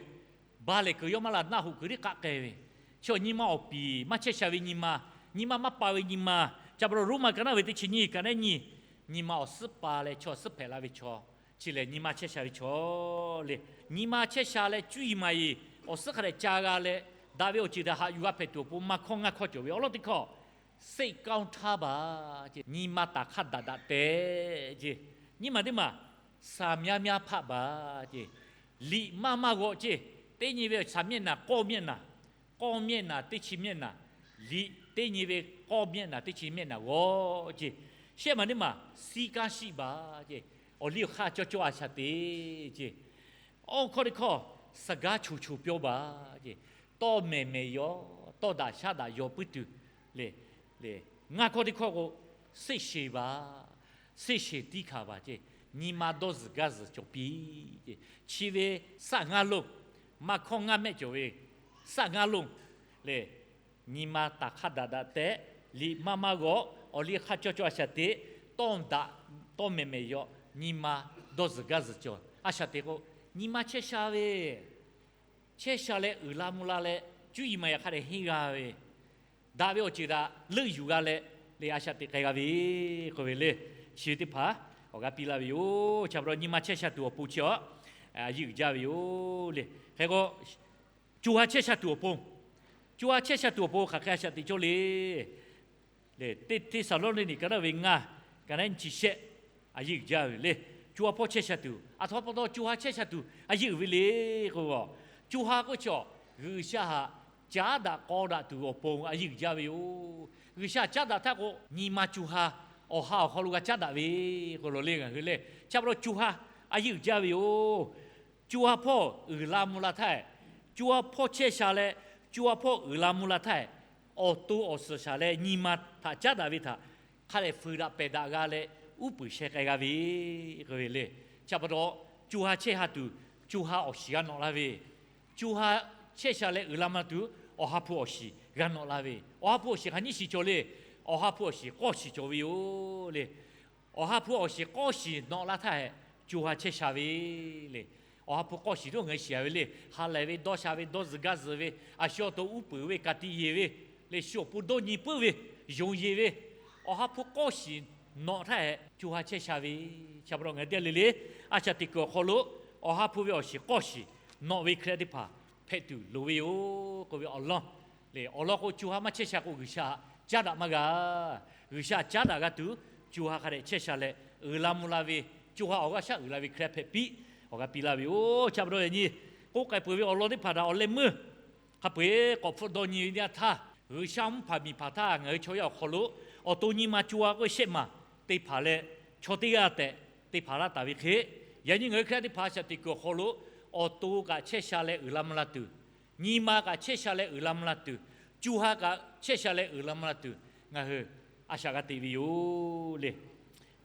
ba lehˬ kuiˬ yawˇ maˇ la naˆ hoꞈ kuiˬ tiˉ k'aˆ k'ai ve. Chi awˬ nyi ma awˬ piˍ maˇ chehˇ sha ve nyi ma, nyi ma maˇ pa ve nyi ma, ca pa taw Roˉmaꞈ ka naˆ ve teˇ chi nyiˇ, ka naˆ ehˉ nyiˇ, nyi ma awˬ suhˉ pa leh chaw awˬ suhˉ hpehꞈ la ve chaw, chi lehˬ nyi ma chehˇ sha ve chaw le. Nyi ma chehˇ sha leh cuˇ yiˍ maˍ yiˍ awˬ suhˉ hk'a dehꞈ ca g'a leh, daꞈ ve awˬ ceuˬ htaꞈ haꞈ yuˬ g'a hpehꞈ tuˬ awˬ pon maˇ hkawˇ ngaˇ hkawˇ cawˬ ve awˬ lawn teˇ hkawˇ, စိတ်ကောင်းထားပါ ceˇ, nyi ma taˍ hk'aˇ daꞈ daꞈ tehꞈ ceˇ. Nyi ma teˇ maˬ, စာများများဖတ်ပါ ceˇ, liꞈ maˇ maˇ g'aw ceˇ. Teˇ nyi ve စာမျက်နှာ, k'awˇ မျက်နှာ, k'awˇ မျက်နှာ, teˇ chi မျက်နှာ, liꞈ teˇ nyi ve k'awˇ မျက်နှာ, teˇ chi မျက်နှာ g'aw ceˇ. Shehˆ maˬ teˇ maˬ, စည်းကမ်းရှိပါ ceˇ, awˬ liˇ awˬ hk'aˇ cawˇ cawˇ a shaꞈ teꞈ ceˇ. Awˇ hkawˇ teˇ hkawˇ, စကားချိုချိုပြောပါ ceˇ, tawˇ mehˍ mehˍ yaw, tawˇ daꞈ shaˉ daꞈ yaw puiˉ tuˬ le. Ngaˇ hkawˇ teˇ hkawˇ k'o, စိတ်ရှည်ပါ, စိတ်ရှည်သည်းခံပါ ceˇ, nyi ma dawˇ zuhˬ gaˇ zuhˬ cawˬ piˇ ceˇ. Chi ve စကားလုံး, maˇ hkawˇ ngaˇ mehˆ cawˬ ve စကားလုံး le. Nyi ma taˍ hk'aˇ daꞈ daꞈ tehꞈ, liꞈ maˇ maˇ g'aw, awˬ liˇ hk'aˇ cawˇ cawˇ a shaꞈ teꞈ, tawˇ daꞈ, tawˇ mehˍ mehˍ yaw, nyi ma dawˇ zuhˬ gaˇ zuhˬ cawˬ a shaꞈ teꞈ k'o, nyi ma chehˇ sha ve, chehˇ sha leh uiˍ la mvuh la leh cuˇ yiˍ maˍ yiˍ hk'a dehꞈ henˇ g'a ve, daꞈ ve awˬ ceuˬ htaꞈ leuˆ yuˬ g'a leh, le a shaꞈ teꞈ k'ai g'a ve k'oˆ ve le. Chi ve teˇ hpaˍ awˬ g'aˇ piˇ laˇ ve yoˬ. Chi pa taw nyi ma chehˇ sha tuˬ awˬ pon chi a, a yiˇ uiˍ jaˇ ve yoˬ le. Hk'e k'o, co ha chehˇ sha tuˬ awˬ pon, co ha chehˇ sha tuˬ awˬ pon hk'aˬ hk'e a shaꞈ teꞈ cawˇ le. Teˇ Hteˇsaˍlawˇniˆ ka naˆ ve ngaˇ, ka naˆ nyi chi shehˆ, a yiˇ uiˍ jaˇ ve le. Co ha hpawˇ chehˇ sha tuˬ, aˬ htoꞈ pa taw co ha chehˇ sha tuˬ a yiˇ uiˍ ve le k'o, co ha k'oˆ chi, G'uiˬsha htaꞈ caˉ daꞈ k'aw daꞈ tuˬ awˬ pon a yiˇ uiˍ jaˇ ve yoˬ. G'uiˬsha caˉ daꞈ htaˇ k'o, nyi ma co ha awˬ ha awˬ hk'aw lo g'a caˉ daꞈ ve k'o lawˬ le. Ngaˬ hui le, chi pa taw co ha a yiˇ uiˍ jaˇ ve yoˬ. Co ha hpawˇ uiˍ la mvuh la htaˇ, co ha hpawˇ chehˇ sha leh, co ha hpawˇ uiˍ la mvuh la htaˇ, awˬ to awˬ suhˍ shaˍ leh nyi ma htaꞈ caˉ daꞈ ve htaꞈ hk'a dehꞈ fuiˍ daꞈ pehˬ daꞈ g'a leh, uˉ peunˍ sheh k'ai g'a ve k'oˆ ve le. Chi pa taw, co ha chehˇ ha tuˬ, co ha awˬ shiˍ g'a nawꞈ la ve, co ha chehˇ sha leh uiˍ la mvuh la tuˬ, Awˬ ha hpu awˬ shiˍ g'a nawꞈ la ve, Awˬ ha hpu awˬ shiˍ hk'aˬ nyiˇ shiˍ cawˬ le. Awˬ ha hpu awˬ shiˍ k'awˇ shiˍ cawˬ ve yoˬ le. Awˬ ha hpu awˬ shiˍ k'awˇ shiˍ nawꞈ la htaˇ hehꞈ, co ha chehˇ sha ve le. Awˬ ha hpu k'awˇ shiˍ toˉ ngaˬ hui shiˍ ve le. Ha lehˬ ve, dawˇ sha ve, dawˇ zuhˬ gaˇ zuhˬ ve, a shu awˬ to uˉ peunˍ ve, ka tiꞈ yeˬ ve, le shu awˬ pon dawˇ nyi puiˉ ve, yonˍ yeˬ ve, awˬ ha hpu k'awˇ shiˍ nawꞈ htaˇ hehꞈ co ha chehˇ sha ve. Chi pa taw ngaˬ hui teˇ g'aˇ le le, a shaꞈ teꞈ kuiˬ awˬ hk'aw lo awˬ ha hpu ve awˬ shiˍ k'awˇ shiˍ nawꞈ ve Hkriꞈ yaˇ teˇ hpaˍ hpehꞈ tuˬ loˍ ve yoˬ k'oˆ ve awˬ lawn le. Awˬ lawn k'o, co ha maˇ chehˇ sha k'o, G'uiˬsha caˉ daꞈ maˇ g'a. G'uiˬsha caˉ daꞈ g'a tuˬ, co ha hk'a dehꞈ chehˇ sha leh uiˍ la mvuh la ve, co ha awˬ g'aˇ shaˉ uiˍ la ve Hkriꞈ yaˇ hpehꞈ piˇ awˬ g'a piˇ laˇ ve yoˬ. Chi pa taw yaꞈ nyi k'oˆ k'ai peuˬ ve awˬ lawn teˇ hpaˍ htaꞈ awˬ leh meuˇ hk'a peu-eˬ k'awꞈ hpfuhˆ dawˇ nyi ve teˇ yanˇ htaˇ, G'uiˬsha mvuhˇ hpaˍ miˬ hpaˍ htaˇ ngaˬ hui chaw yaˇ awˬ hk'aw lo awˬ to nyi ma co ha k'oˆ shehˆ maˬ te hpanˍ leh, chaw teˇ g'aˇ tehꞈ te hpanˍ laˇ taˍ ve hk'e, yaꞈ nyi ngaˬ hui Hkriꞈ yaˇ teˇ hpaˍ a shaꞈ teꞈ kuiˬ awˬ hk'aw lo awˬ to kaꞈ chehˇ sha leh uiˍ la mvuh la tuˬ, nyi ma kaꞈ chehˇ sha leh uiˍ la mvuh la tuˬ, co ha kaꞈ chehˇ sha leh uiˍ la mvuh la tuˬ, ngaˬ hui a shaꞈ g'a teꞈ ve yoˬ le.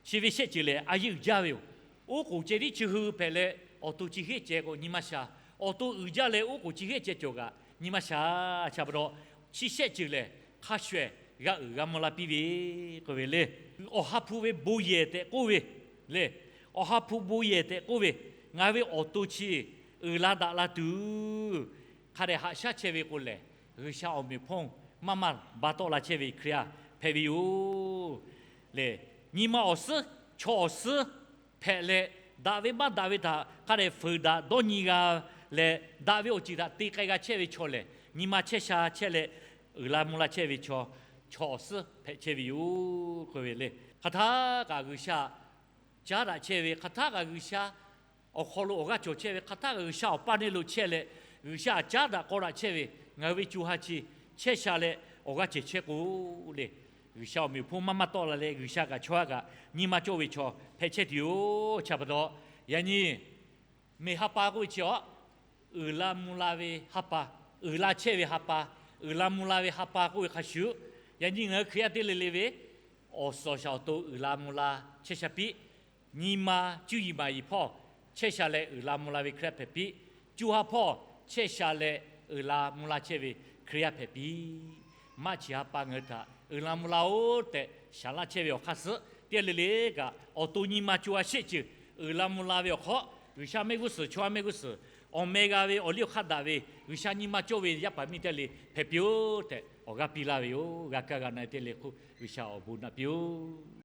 Chi ve shehˆ ceuˬ lehˬ, a yeˇ uiˍ jaˇ ve yoˬ. Oˉ k'oˍ ceh tiˉ chi hui hpehꞈ leh, awˬ to chi heˆ ceh k'o nyi maˇ sha. Awˬ to uiˍ jaˇ leh oˉ k'oˍ chi heˆ ceh cawˬ kaꞈ nyi maˇ sha. Chi pa taw, chi shehˆ ceuˬ lehˬ, hk'a shuˍ shuˍ g'a uiˍ g'a mvuh la piˇ ve k'oˆ ve le. Awˬ ha hpu ve bon yehˬ tehꞈ k'oˆ ve le. Awˬ ha hpu bon yehˬ tehꞈ k'oˆ ve, ngaˬ hui ve awˬ to chi uiˍ la daꞈ la tuˬ, hk'a dehꞈ haꞈ shaˉ chehˇ ve k'o lehˬ, G'uiˬsha awˬ meꞈ awˬ hponˇ maˇ maˇ ba tawˆ la chehˇ ve Hkriꞈ yaˇ hpehꞈ ve yoˬ le. Nyi ma awˬ suhˉ, chaw awˬ suhˉ hpehꞈ leh, daꞈ ve maˇ daꞈ ve htaꞈ hk'a dehꞈ fuiˍ daꞈ dawˇ nyi g'a leh, daꞈ ve awˬ ceuˬ htaꞈ te k'ai g'a chehˇ ve chaw lehˬ, nyi ma chehˇ sha chehˇ leh uiˍ la mvuh la chehˇ ve chaw, chaw awˬ suhˉ hpehꞈ chehˇ ve yoˬ k'oˆ ve le. Hk'aˬ htaˇ kaꞈ G'uiˬsha caˉ daꞈ chehˇ ve, hk'aˬ htaˇ kaꞈ G'uiˬsha awˬ hk'aw lo awˬ g'aˇ cawˬ chehˇ ve, hk'aˬ htaˇ kaꞈ G'uiˬsha awˬ paˇ neˇ lo chehˇ leh, G'uiˬsha caˉ daꞈ k'aw daꞈ chehˇ ve, ngaˬ hui ve co ha chi chehˇ sha leh awˬ g'aˇ cehˬ chehˇ k'o le, G'uiˬsha awˬ meꞈ awˬ hponˇ maˇ maˇ tawˆ la leh, G'uiˬsha kaꞈ chaw ha kaꞈ nyi ma cawˇ ve chaw hpehꞈ chehˇ tuˬ yoˬ. Chi pa taw, yaꞈ nyi meˬ ha pa k'oˆ ve chi awˬ, uiˍ la mvuh la ve ha pa, uiˍ la chehˇ ve ha pa, uiˍ la mvuh la ve ha pa k'oˆ ve hk'a shuˍ, yaꞈ nyi ngaˬ hui Hkriꞈ yaˇ teˇ le le ve awˬ suhˍ awˬ shaˍ awˬ to uiˍ la mvuh la chehˇ sha piˇ. Nyi ma cuˇ yiˍ maˍ yiˍ hpawˇ chehˇ sha leh uiˍ la mvuh la ve Hkriꞈ yaˇ hpehꞈ piˇ. Co ha hpawˇ chehˇ sha leh uiˍ la mvuh la chehˇ ve Hkriꞈ yaˇ hpehꞈ piˇ. Maˆ chi ha pa ngaˬ hui htaꞈ uiˍ la mvuh la-oˬ tehꞈ shaˍ laˇ chehˇ ve awˬ hk'aˇ suhˉ teˇ g'aˇ le le kaꞈ, awˬ to nyi ma co ha shehˆ ceuˬ uiˍ la mvuh la ve awˬ hk'aw, G'uiˬsha mehˆ g'uˇ suhˍ, chaw ha mehˆ g'uˇ suhˍ, awˬ meh g'a ve awˬ liˇ awˬ hk'aˇ daꞈ ve, G'uiˬsha nyi ma cawˇ ve yaˇ paˍ miˇ teˇ g'aˇ le hpehꞈ piˇ-oˬ tehꞈ awˬ g'aˇ piˇ laˇ ve yoˬ. G'a kaˇ g'a na teˇ g'aˇ le hk'oˆ G'uiˬsha awˬ bon naꞈ piˇ-oˬ.